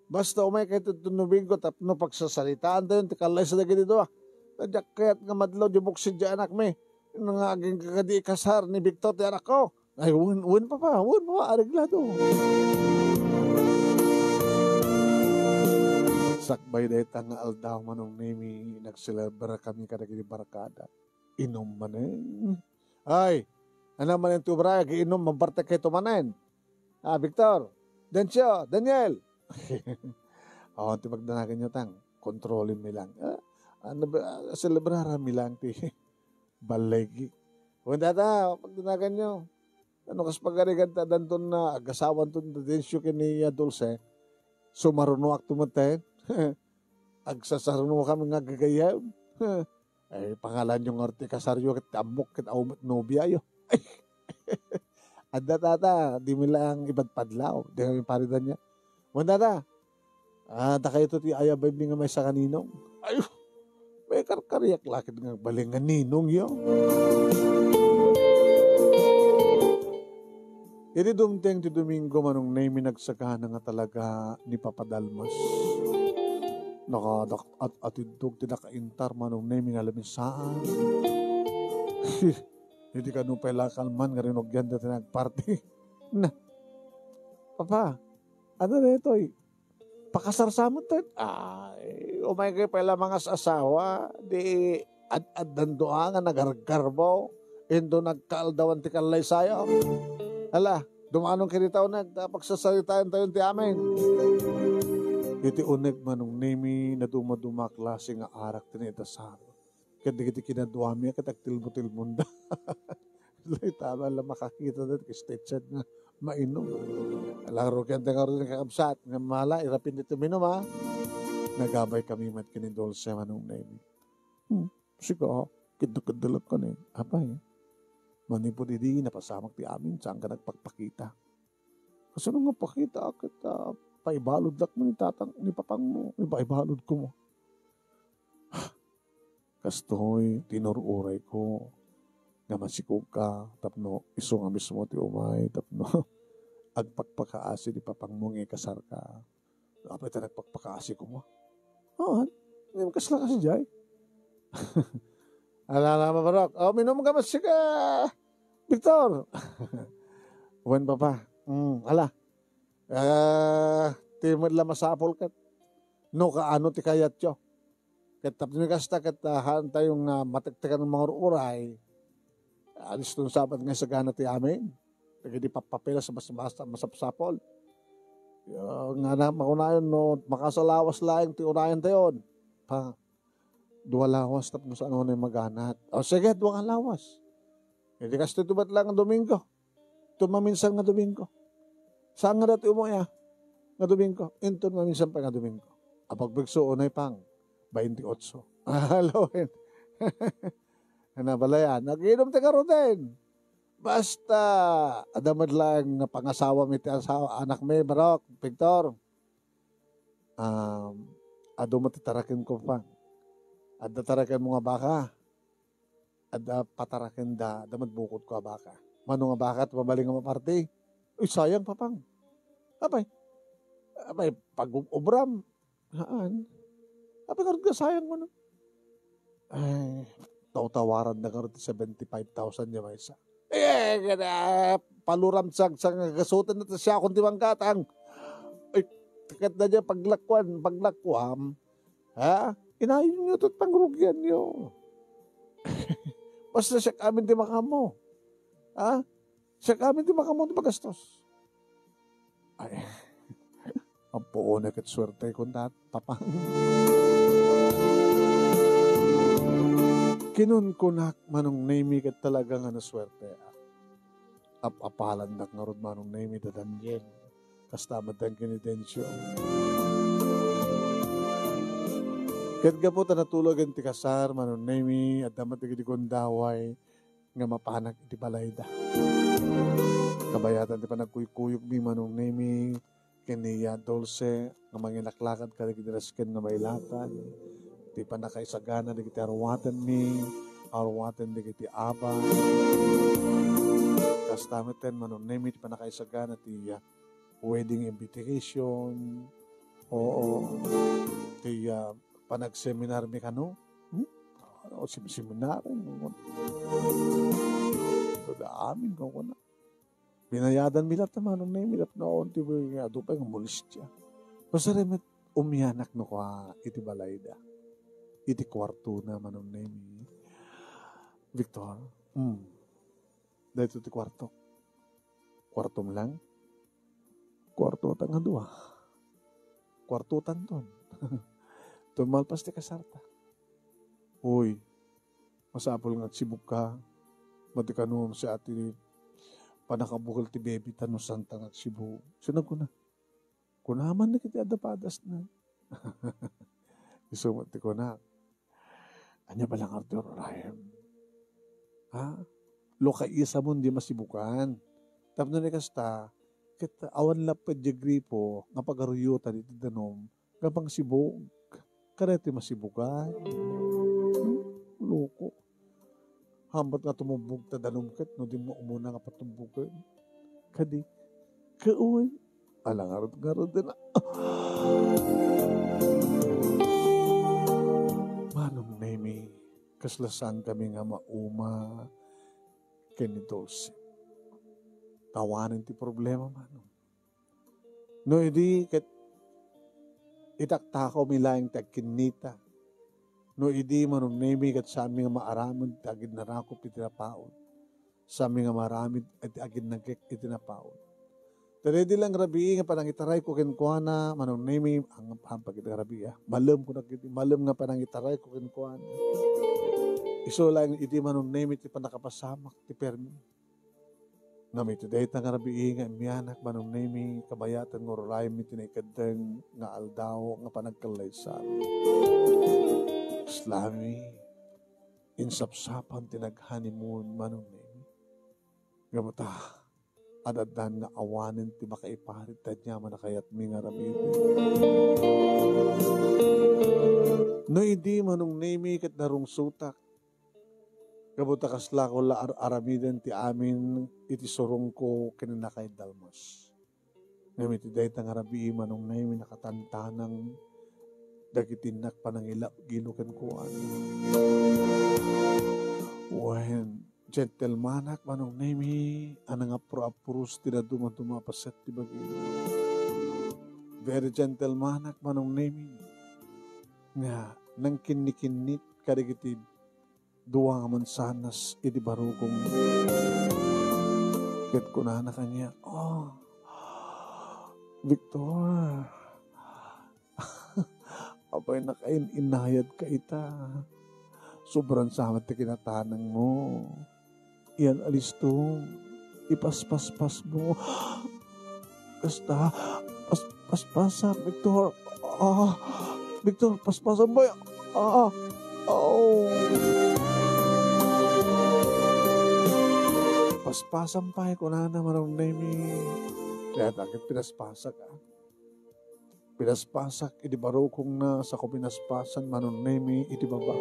Basta umay kayo ti Domingo tapno pagsasaritaan tayo ti kalay sa dagiti dua. Tadyak kayat nga madlaw di buksid di anak mi. Nga aging kagadi ikasar ni Victor ti anak ko. Ay, wen, wen, papa, wen, papa, areglado. Sakbay dayta nga aldaw, Manong Nemi, nagselebra kami kadagiti barkada. Inum manen. Ay, ano manen ti obra, agiinum, mampartek kayo manen. Ah, Victor, Dencio, Daniel. Awan ti pagdanagan nyo, tang. Kontrolin mi lang. Ah, ano ba, ah, selebrara mi lang ti ballegi. Wen data, pagdanagan nyo. Ano kas pagarigan ta danton na agasawan ton da Dencio ken ni, ah, Dulce? Sumarunoak tumeten. Agsasaruno kami nga gagayem. Ay, pangalan yo nga ti kasaryo ket ammok ket aw met nobiayo. Adda tata, di mi lang ipadpadlaw. Di kami paridan niya. Wen tata, ah, dakayo ti ayabay mi nga maysa nga ninong. Ay, may karkariak lakit nga agbalin nga ninong yo. Idi dumteng ti Domingo, Manong Nemi, nagsagana nga talaga ni Papa Dalmas. Nakadak-, at-, atiddog ti nakaintar, Manong Nemi, nga lamisaan. Idi kano pay lakal man nga rinugyan dati nagparty. Na, Papa, ano na itoy? Pakasar sa met, ay, umay kayo pay lamang as asawa, di ad-addan dua nga nagargarbo, indo nagkaaldawan ti kallaysayo. Ala, dumanon kayo ditaw nag-, pagsasaritaan tayo ti amin. Iti uneg Manong Nemi, naduma-duma a klase nga arak ti naidasar. Ket dagiti kinaduami ket agtilbo-tilbonda. Dayta la makakita dayta stitched nga mainum. Laro ken ti ngarud nga kakabsat nga mala, irapin ti tuminum, a. Nagabay kami met ken ni Dulce, Manong Nemi. Hmm, sika, kedda-kedda lang ka ni. Apay, manipud idi, napasamak ti amin, saan ka nagpakpakita? Kasano nga pakita ket, ah, paibalud lak mo ni tatang, ni papang mo, ni paibalud ko mo. Kastoy ti inur-urayko nga masikog ka tapno isu nga mismo ti umay tapno agpakpakaasi ti papangmo nga ikasarka. Apay ta nagpakpakaasi koma? Haan, ngem kasla kasi jay. Ala, ala, Barok. O, minum ka met sika, Victor. Wen, Papa. Mm, ala. Ah, ti met la masapul ket no kaano ti kayatyo. Ket tapno kasta ket, ah, haan tayo nga matektekan nga mangur-uray. Aliston sa met nga isagana ti amin. Dagiti pappapilas a mas, mas, masapsapul. Ya, nga na, makunayon no makasalawas laeng ti unayen tayon. Pa, dua lawas tapno saan unay maganat. O sige, dua nga lawas. Iti kastoy ti met la nga Domingo. Ito maminsan nga Domingo. Saan nga dati umuya nga Domingo? Inton maminsan pa nga Domingo. Apagbigso unay pang bainti otso. Halloween. Nabalayan. Nag-inom ti garuden. Basta, adda met laeng nga pangasawam iti asawa, anakmi, Barok, Victor. Um, adu met ti tarakenko, Pang. Adda tarakenmo nga baka. Adda patarakenda, adda met bukodko a baka. Mano nga baka ti mabalin nga maparti? Uy, sayang, Papang. Apay, apay, pag-ubram. Haan. Apay, ngarud nga sayang mo, no? Ay, tawtawaran na ngarud ti seventy-five thousand niya maysa. Eh, kada, paluram sa, sa gasutan na siya akong di manggatang. Ay, ket na niya paglakuan, paglakuam. Ha? Inayon niyo ito't pangrugian niyo. Basta siya amin ti makamo. Ha? Siya amin ti makamo ti magastos. Ay, ampo na ket suerte kun dat, Papang. Kinunkunak, Manong Nemi, ket talaga nga nasuerte. Ap-apalandak ngarud, Manong Nemi, da Daniel. Kasta met ken ni Dencio. Ket gapu ta natulogen ti kasar, Manong Nemi, adda met dagiti gundaway nga mapanak iti balayda. Kabayatan ti panagkuykuyogmi, Manong Nemi, ken ni Dulce, nga mangilaklakad kadagiti rasken nga mailakan, ti pannakaisagana dagiti arwatenmi, arwaten dagiti abak. Kasta met ken, Manong Nemi, ti pannakaisagana ti, ah, wedding invitation. Oo. Ti, ah, panagseminarmi kano? Hmm? Ano, sim-, seminaryo, no? Ito da amin, no? Binayadanmi latta, Manong Nemi, tapno awan ti adu pay nga molestia. Basta remet umianak no kua iti balayda. Iti kuartona, Manong Nemi. Victor, hmm. Dayto ti kuarto. Kuartom lang? Kuartota nga dua. Kuartotanton. Tumalpas ti kasarta. Uy, masapul nga agsibugka. Madi kano si ati pannakabukel ti baby ta no santa nga agsibug. Sino kuna? Kuna man dagiti adda padasna. Isu met ti kunak. Ania bala nga Arthur Ryan? Ha? Loka isa mo di masibukan. Tapno ni kasta, ket awan lapped di gripo nga pagaruyotan iti danum nga pangsibug. Kada ti masibukan. Hmm? Loko. Hambat nga tumumbog ta danum ket no di mo umuna nga patumbogen. Kadi, kaon, ala ngarud-ngarud na. Manong Nemi, kasla saan kami nga mauma ken ni Dulce. Tawanen ti problema, Manong. No idi ket itaktakawmi laeng ti agkinnita. No idi Manong Nemi ket saanmi nga maaramid ti aginnarakop iti napaut. Saanmi nga maaramid iti aginnagek iti napaut. Ta daydi lang rabii nga panangitarayko kenkuana, Manong Nemi, ang, ang pagkita rabii, ah. Malem ko nagiti, malem nga panangitarayko kenkuana. Isu laeng idi Manong Nemi ti pannakapasamak ti permi. Ngem iti dayta nga rabii nga immianak, Manong Nemi, kabayatan nga ururaymi ti naikeddeng nga aldaw nga panagkallaysami. Islami, insapsapan ti nag-honeymoon, Manong Nemi. Ngem ta, ad-addan nga awanen ti makaiparit ti aniaman a kayatmi nga aramiden. No idi, Manong Nemi, ket narungsotak, gapu ta kaslako la ar-aramiden ti amin iti surongko ken ni Nakay Dalmas. Ngem iti dayta nga rabii, Manong Nemi, nakatantanang dagiti innak panangilagilo kenkuana. Wen, gentlemanak, Manong Nemi, a nangapro-apros ti dadduma-duma a paset ti bagina. Very gentlemanak, Manong Nemi, nga nangkinnikinnit kadagiti dua nga mansanas iti barukongna. Ket kunana kaniak, "Oh, Victor, apay nakain-inayadka ita? Sobran sa met ti kinatanangmo. Iyan alistom, ipaspaspasmo." Kasta, pas-, paspasak, Victor. Ah, Victor, paspasak, bay. Ah, oh. Paspasan pay, kunana, Manong Nemi. Kayat ket pinaspasak, ah. Pinaspasak iti barukongna, sako pinaspasan, Manong Nemi, iti baba.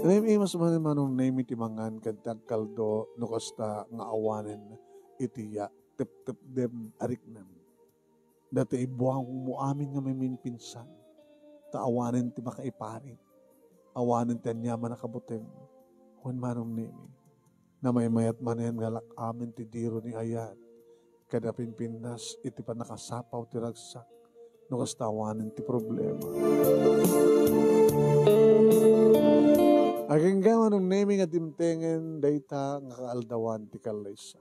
Nemi, mas manen, Manong Nemi, ti mangan ken ti agkaldo, no kasta nga awanen iti ya-, teptepdem a riknam. Dayta ibuangmo amin nga mamimpinsan, ta awanen ti makaiparit, awanen ti aniaman a kabuteng. Wen, Manong Nemi, namaymayat manen nga lak-amen ti diro ni ayat, ken napimpinnas iti pannakasapaw ti ragsak, no kasta awanen ti problema. Agingga, Manong Nemi, nga dimtengen dayta nga kaaldawan ti kallaysa.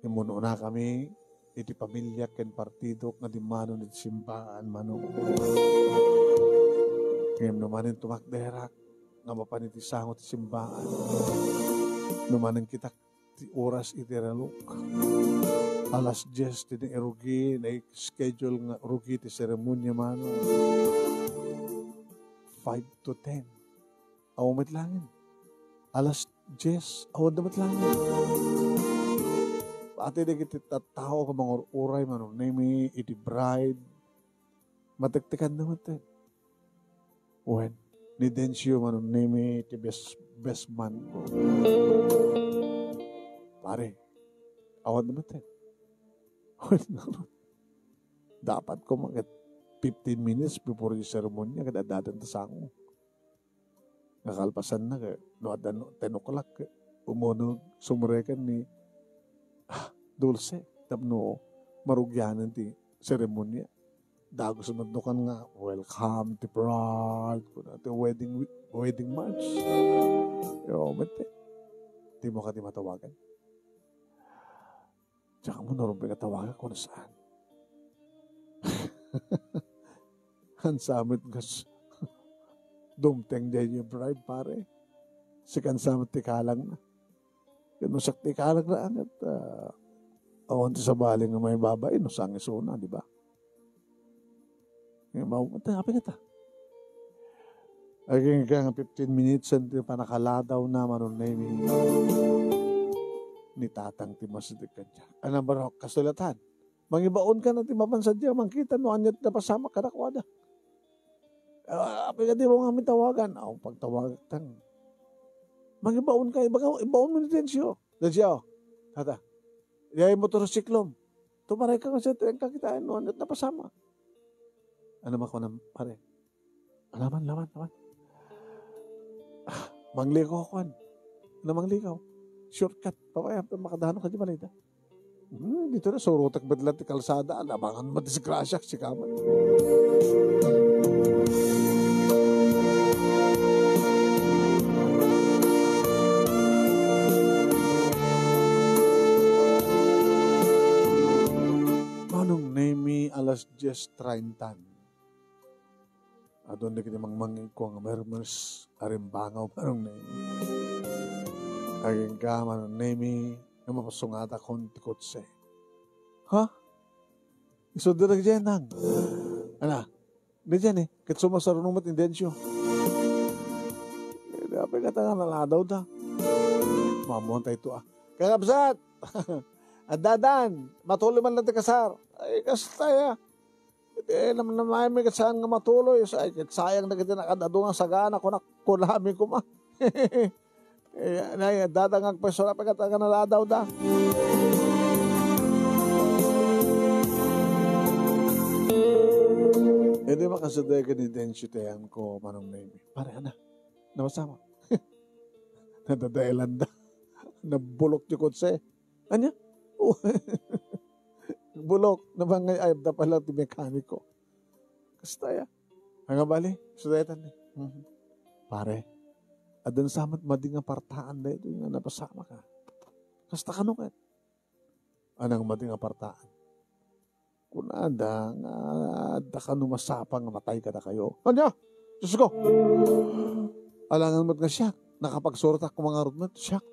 Immun-unakami iti pamiliak ken partidok nga dimmano iti simbaan, Manong. Ngem no manen tumakderak nga mapan iti sango ti simbaan, no manen kitak ti oras iti relok, alas dies ti nairugi, nai-schedule nga rugi ti seremonia, Manong. Five to ten. Awan met laeng. Alas dies, awan da met laeng. Pati dagiti tattao nga mangur-uray, Manong Nemi, iti bride, matektekan da met. Wen, ni Dencio, Manong Nemi, ti best, best man ko. Pare, awan da met. Wen, dapat ko mga fifteen minutes before the ceremony, kada dadan ta sango. Nga kalpasanna, ket no adda no ten o'clock, ket umuneg, sumreken ni, ah, Dulce tapno marugianan ti seremonia. Dagus met no kan nga, "Welcome ti bride," kuna ti wedding, wedding march. Yo, mete. Di mo kadi matawagan. Diak ammo no rumbeng a tawagak wenno saan. Hansamet nga s-, dumteng diay bride, pare. Sikan sa met ti kalangna. Ket no siak ti kalangna, ket, ah, awan ti sabali nga maibabain no saan nga isuna, di ba? Nga mao, ata, apay kata? Agingga nga fifteen minutes ti pannakaladawna, Manong Nemi. Ni tatang ti masideg kaniak. Ana, baro, kasulatan. Mangibaon ka na ti mapan sadiay, mangkita no ania ti napasamak kadakuada. Ah, apay nga di mo nga mitawagan? Aw, pagtawagak tan. Mangibaon ka, ibaga, ibaon mo ni Dencio. Dencio, tata. Diay motorsiklom. Tumaray ka nga sa tren ka kitaan, no? Ania ti napasamak? Ano makunan, pare? Alaman, laman, laman. Ah, manglikaw, kuan. Ano manglikaw? Shortcut. Papaya, makadano ka di balay da? Hmm, dito na, surutak bet lang ti kalsada. Alamangan mo, disgrasya, sikaman. Manong Nemi, alas dies treinta. Adun dagiti mangmangngegko nga mermers a rimbangaw, Manong Nemi. Agingga, Manong Nemi, nga mapasungatakon ti kotse. Ha? Isu dagiti nang? Ana, di diay ni, ket sumasaruno met ni Dencio. Eh, di apay kata nga naladaw da. Mamuan tayo to, ah. Kakabsat! Addadan, matuloy man lang ti kasar. Ay, kasta ya. Iti namnamay mi ket saan nga matuloy. Ay, ket sayang dagiti nakad-adu nga sagana, kuna-, kunami koma. Eh, nay, dadangag pa isu, apay kata nga naladaw da. Di makasada ken ni Dencio ti ayanko, Manong Nemi. Pare, ana, napasamak. Nadadaelan da. Nabulok ti kotse. Ania? Bulok. Nabangay, ay, da pala ti mekaniko. Kasta ya. Nga bali, sudatan ni. Mhm. Pare, addan sa met madi nga partaan daytoy nga napasamak, a. Kasta kano ket? Anang madi nga partaan? Kunada nga adda kano masapa nga matay kadakayo. Ania? Diyos ko! Alangan met nga siak. Nakapagsurat ako mga rudmet, siak.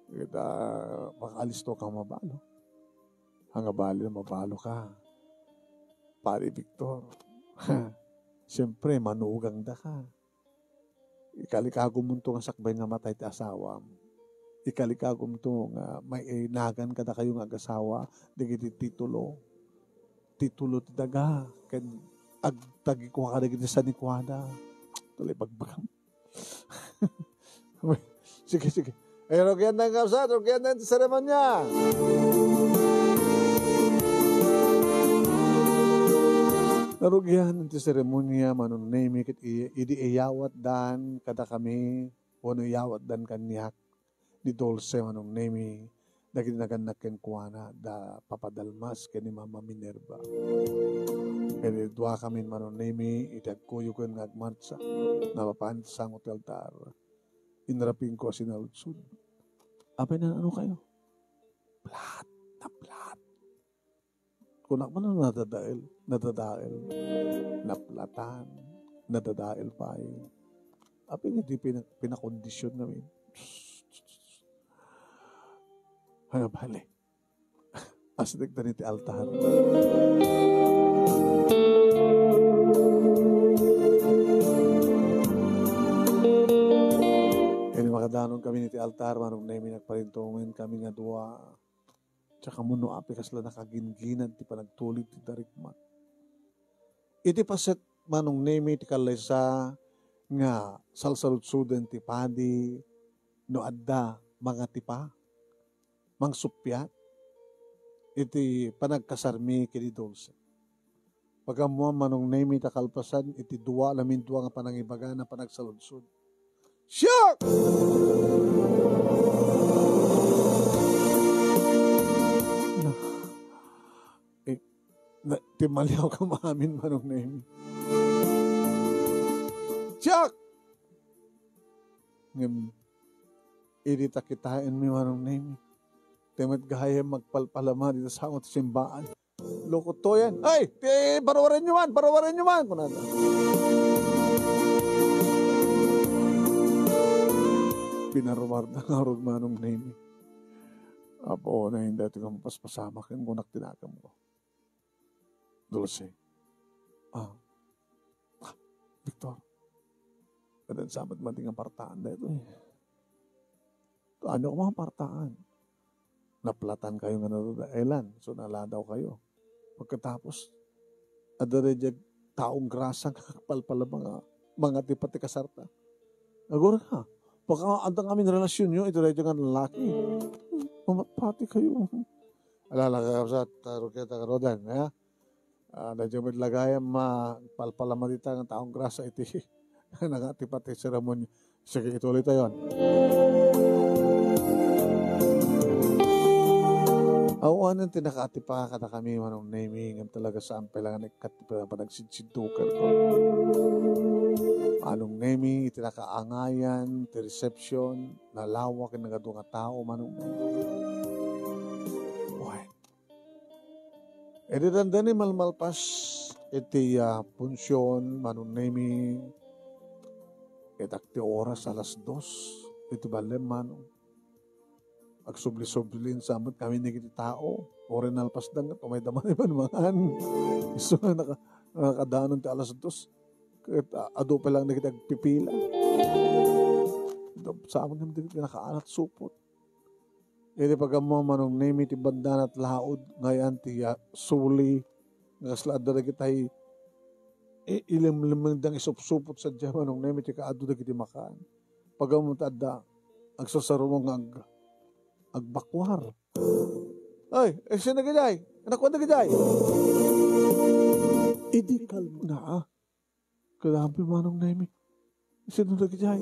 Kita, makalisto ka mabalo. Nga bali na mabalo ka. Pare Victor, siyempre, manugang da ka. Ikalikagumto nga sakbay nga matay ti asawam. Ikalikagumto nga mainagan kadakayo nga agasawa dagiti titulo. Titulo ti daga, ken agtagikua kadagiti sanikuada. Tuloy pagbagam. Sige, sige. Ay, rugian na nga usat, rugian na ti seremonia. Narugian ti seremonia, Manong Nemi, ket i-, idi iyawatdan kadakami, wenno iyawatdan kaniak, ni Dulce, Manong Nemi, dagiti nagannak kenkuana, da Papa Dalmas ken ni Mama Minerva. Ket idua kamin, Manong Nemi, iti agkuyog ken nga agmartsa, napapan ti sango ti altar. Inrapingko a sinaludsod. Apay, naan-ano kayo? Plat, naplat. Kunak man a nadadael, nadadael. Naplatan, nadadael pay. Apay nga di pina-, pinakondisyon ngamin. Ano, bale? Asdek ta ni ti altar. Ken makadanon kami ni ti altar, Manong Nemi, nagparintumen kami nga dua. Tsaka mano, apay, kasla nakagingginad ti panagtulid ti darikmat. Iti paset, Manong Nemi, ti kallaysa nga salsaludsoden ti padi no adda mangatipa, mangsuppiat iti panagkasarmi ken ni Dulce. Pagammoan, Manong Nemi, ta kalpasan iti dua, amin dua nga panangibagana panagsaludsod. Siak! Na, eh, na, timmaliaw ka maamin, Manong Nemi. Siak! Ngem, idi ta kitaenmi, Manong Nemi, ti met gayam agpalpalama dita sango ti simbaan. Lokotoyan. Ay! Ti, paruwarenyo man! Paruwarenyo man! Kunana. Pinaruwarda ngarud, Manong Nemi. Apo, na hindi ito nga mapaspasamak yung kunak tinagam ko. Dulce. Ah. Ah, Victor. Kadan sabat man ti nga partaan daytoy. Ano ko mga partaan? Naplatan kayo nga nadadaelan. So, naladaw kayo. Pagkatapos, adda daydiay taong grasa nga palpalaba nga mangatipa ti kasarta. Agora ka, baka adda ngamin relasyon nyo, ito daydiay nga lalaki. Mamatpati kayo. Alala ka sa taro kita karodan, ha? Ah, daydiay met lagayam ma-, palpalama dita nga taong grasa iti nangatipa ti seremonia. Sige, ituloy tayon. Awanen ti nakaatipa kadakami, Manong Nemi, ngem talaga saan pay la nga naikkat ti panagsidsidduker. Manong Nemi, iti nakaangayan ti reception, nalawak ken nagadu nga tao, Manong Nemi. Wen. Idi dandani malmalpas iti, ah, punsion, Manong Nemi, itak ti oras alas dos iti ballem, Manong. Agsubli-sublin sa met kami dagiti tao. Uray nalpasda nga, umayda man iban mangan. Isu nga naka-, nakadanon ti alas dos. Ket, ah, adu pa lang dagiti agpipila. Sa amin kami dagiti nakaalat supot. Iti pagammo, Manong Nemi, ti banda nat laud, ngay-an ti, ah, suli, nga kasla adda dagitay i-, ilimlimeng dang isupsupot sadiay, Manong Nemi, ti kaadu dagiti makan. Pagammo ta adda, agsasarumong nga ag-, agbakwar. Ay, eh, sino giday? Anak ko, giday? Idi kalbna, ah. Kadapi, Manong Nemi. Sino dagiti ay?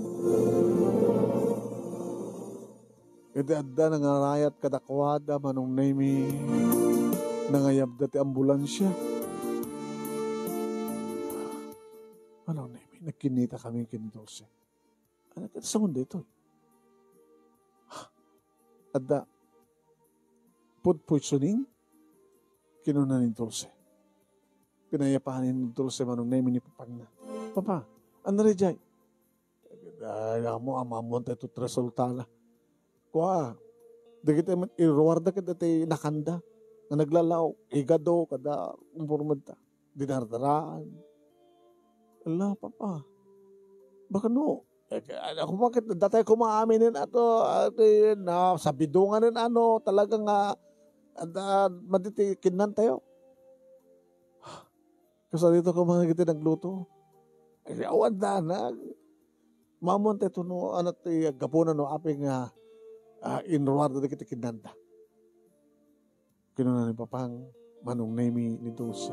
Iti adda nangarayat kadakuada, Manong Nemi, nangayabda ti ambulansia. Manong Nemi, nagkinnita kami ken ni Dulce. Ano ka sa mundo ito? Adda food poisoning? Kinuna ni Dulce. Pinayapan ni Dulce, Manong Nemi, ni papangna. "Papa, ano ri jay?" "Ay, amo, amamuan tayo ito ti resultana. Kua, dagiti iruarda ket dati nakanda nga naglalaw, igado, kada umpormenta. Dinardaraan." "Ala, Papa. Baka no, eh, ako bakit datay kumaamin ato, ati na sabidungan ano, talaga nga, ada, maditi kinnan tayo." Kasla dito ko mga dagiti nagluto. Ay, awan da, na. Mamon tayo no, ano, ti gapu na no, aping, ah, ah, inruar da dagiti kinnanda. Kinuna ni Papang, Manong Nemi, ni Dulce.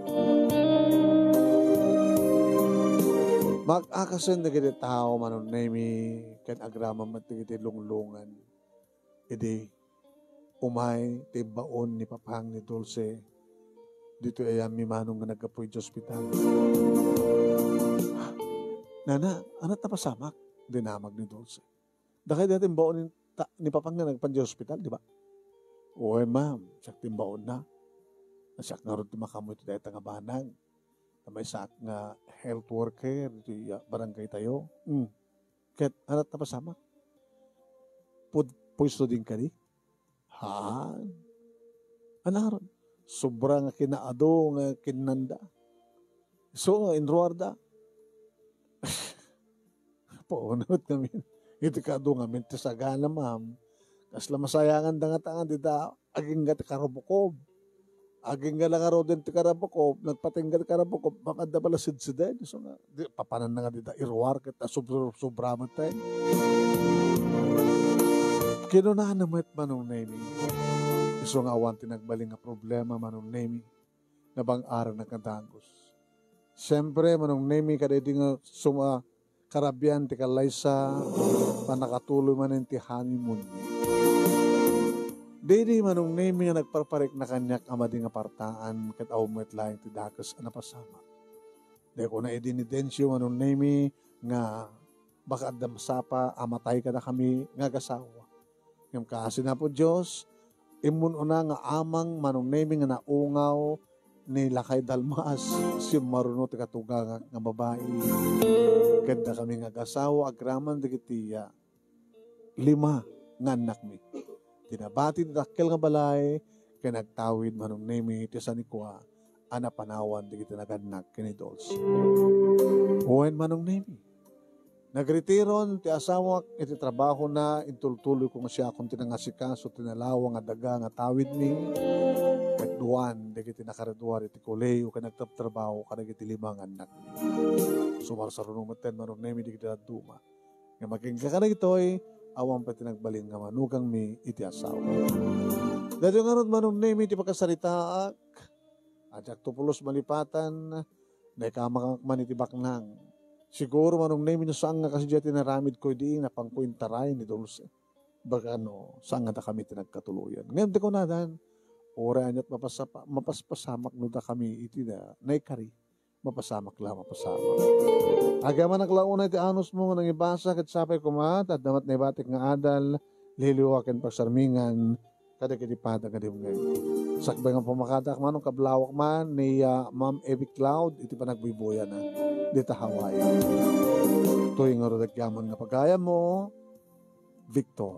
Mag-akasen dagiti tao, Manong Nemi, ken agraman met dagiti lunglungan. Idi umay ti imbaon ni Papang ni Dulce, ditoy ayanmi, Manong, nga naggapu iti ospital. "Nana, ania ti napasamak?" dinamag ni Dulce. "Dakay dayta imbaon ni, ta-, ni Papang nga nagpan iti ospital, di ba?" "Wen, ma'am, siak ti imbaonna. Siak ngarud ti makaammo iti dayta nga banag. Ta maysaak nga health worker iti, ah, barangay tayo." Hmm. Ket ania ti napasamak? Food poisoning kadi? Haan. Ania ngarud? Sobra nga kinaadu nga kinnanda. Isu nga inruarda. Paunot ngamin. Iti kaadu ngamin ti sagana, ma'am. Kasla masayangan da nga ta nga dita agingga ti karabukob. Agingga la ngaruden ti karabukob, nagpatingga ti karabukob, baka adda bala sidsiden. So nga, di, papananna nga dita iruar ket ta sobra, sobra met tayo. Kinunana met, Manong Nemi. Isu nga awan ti nagbalin nga problema, Manong Nemi. Nabang-aran nga dagus. Siempre, Manong Nemi, kada idi nga suma-, karabian ti kallaysa, pannakatuloy manen ti honeymoon. Daydi, Manong Nemi, nga nagparparikna kaniak a madi nga partaan ket awan met laeng ti dakes a napasamak. Dayta kuna idi ni Dencio, Manong Nemi, nga baka adda masapa a matay kadakami nga agasawa. Ngem kaasi ni Apo Dios, immun-una nga amang Manong Nemi nga naungaw ni Lakay Dalmas, simmaruno ti katugangak nga babai. Ket dakami nga agasawa agraman dagiti, ah, lima nga annakmi. Ti nabati ti dakkel nga balay, ken agtawid Manong Nemi ti sanikua a napanawan dagiti nagannak ken ni Dulce. Wen, Manong Nemi, nagritiron ti asawak iti trabahona, intultuloyko nga siakon ti nangasikaso ti nalawa nga daga nga tawidmi, ket duan dagiti nakaridua iti koleo ken nagtrabtrabaho kadagiti lima nga annakmi. Sumarsaruno metten, Manong Nemi, dagiti dadduma. Ngem agingga kadagitoy, awan pay ti nagbalin nga manugangmi iti asawa. Daytoy ngarud, Manong Nemi, ti pakasaritaak. Diakto pulos malipatan, naikamakak man iti baknang. Siguro, Manong Nemi, no saan nga kasdiay ti naramidko idi, napanko intaray ni Dulce. Baka no saan nga dakami ti nagkatuloyan. Ngem ti kunadan, uray aniat mapasapa-, mapaspasamak no dakami iti na-, naikari. Mapasamak la, mapasamak. Agyamanak la unay ti anusmo nga nangibasa, ket sapay koma ta adda met naibatik nga adal, liliwa ken pagsarmingan kadagiti padagdagdem. Sakbay nga pamakadak, Manong, kablawak man ni, ah, Ma'am Evie Cloud iti panagbuybuyana dita Hawaii. Toy ngarud agyaman nga pagayammo, Victor.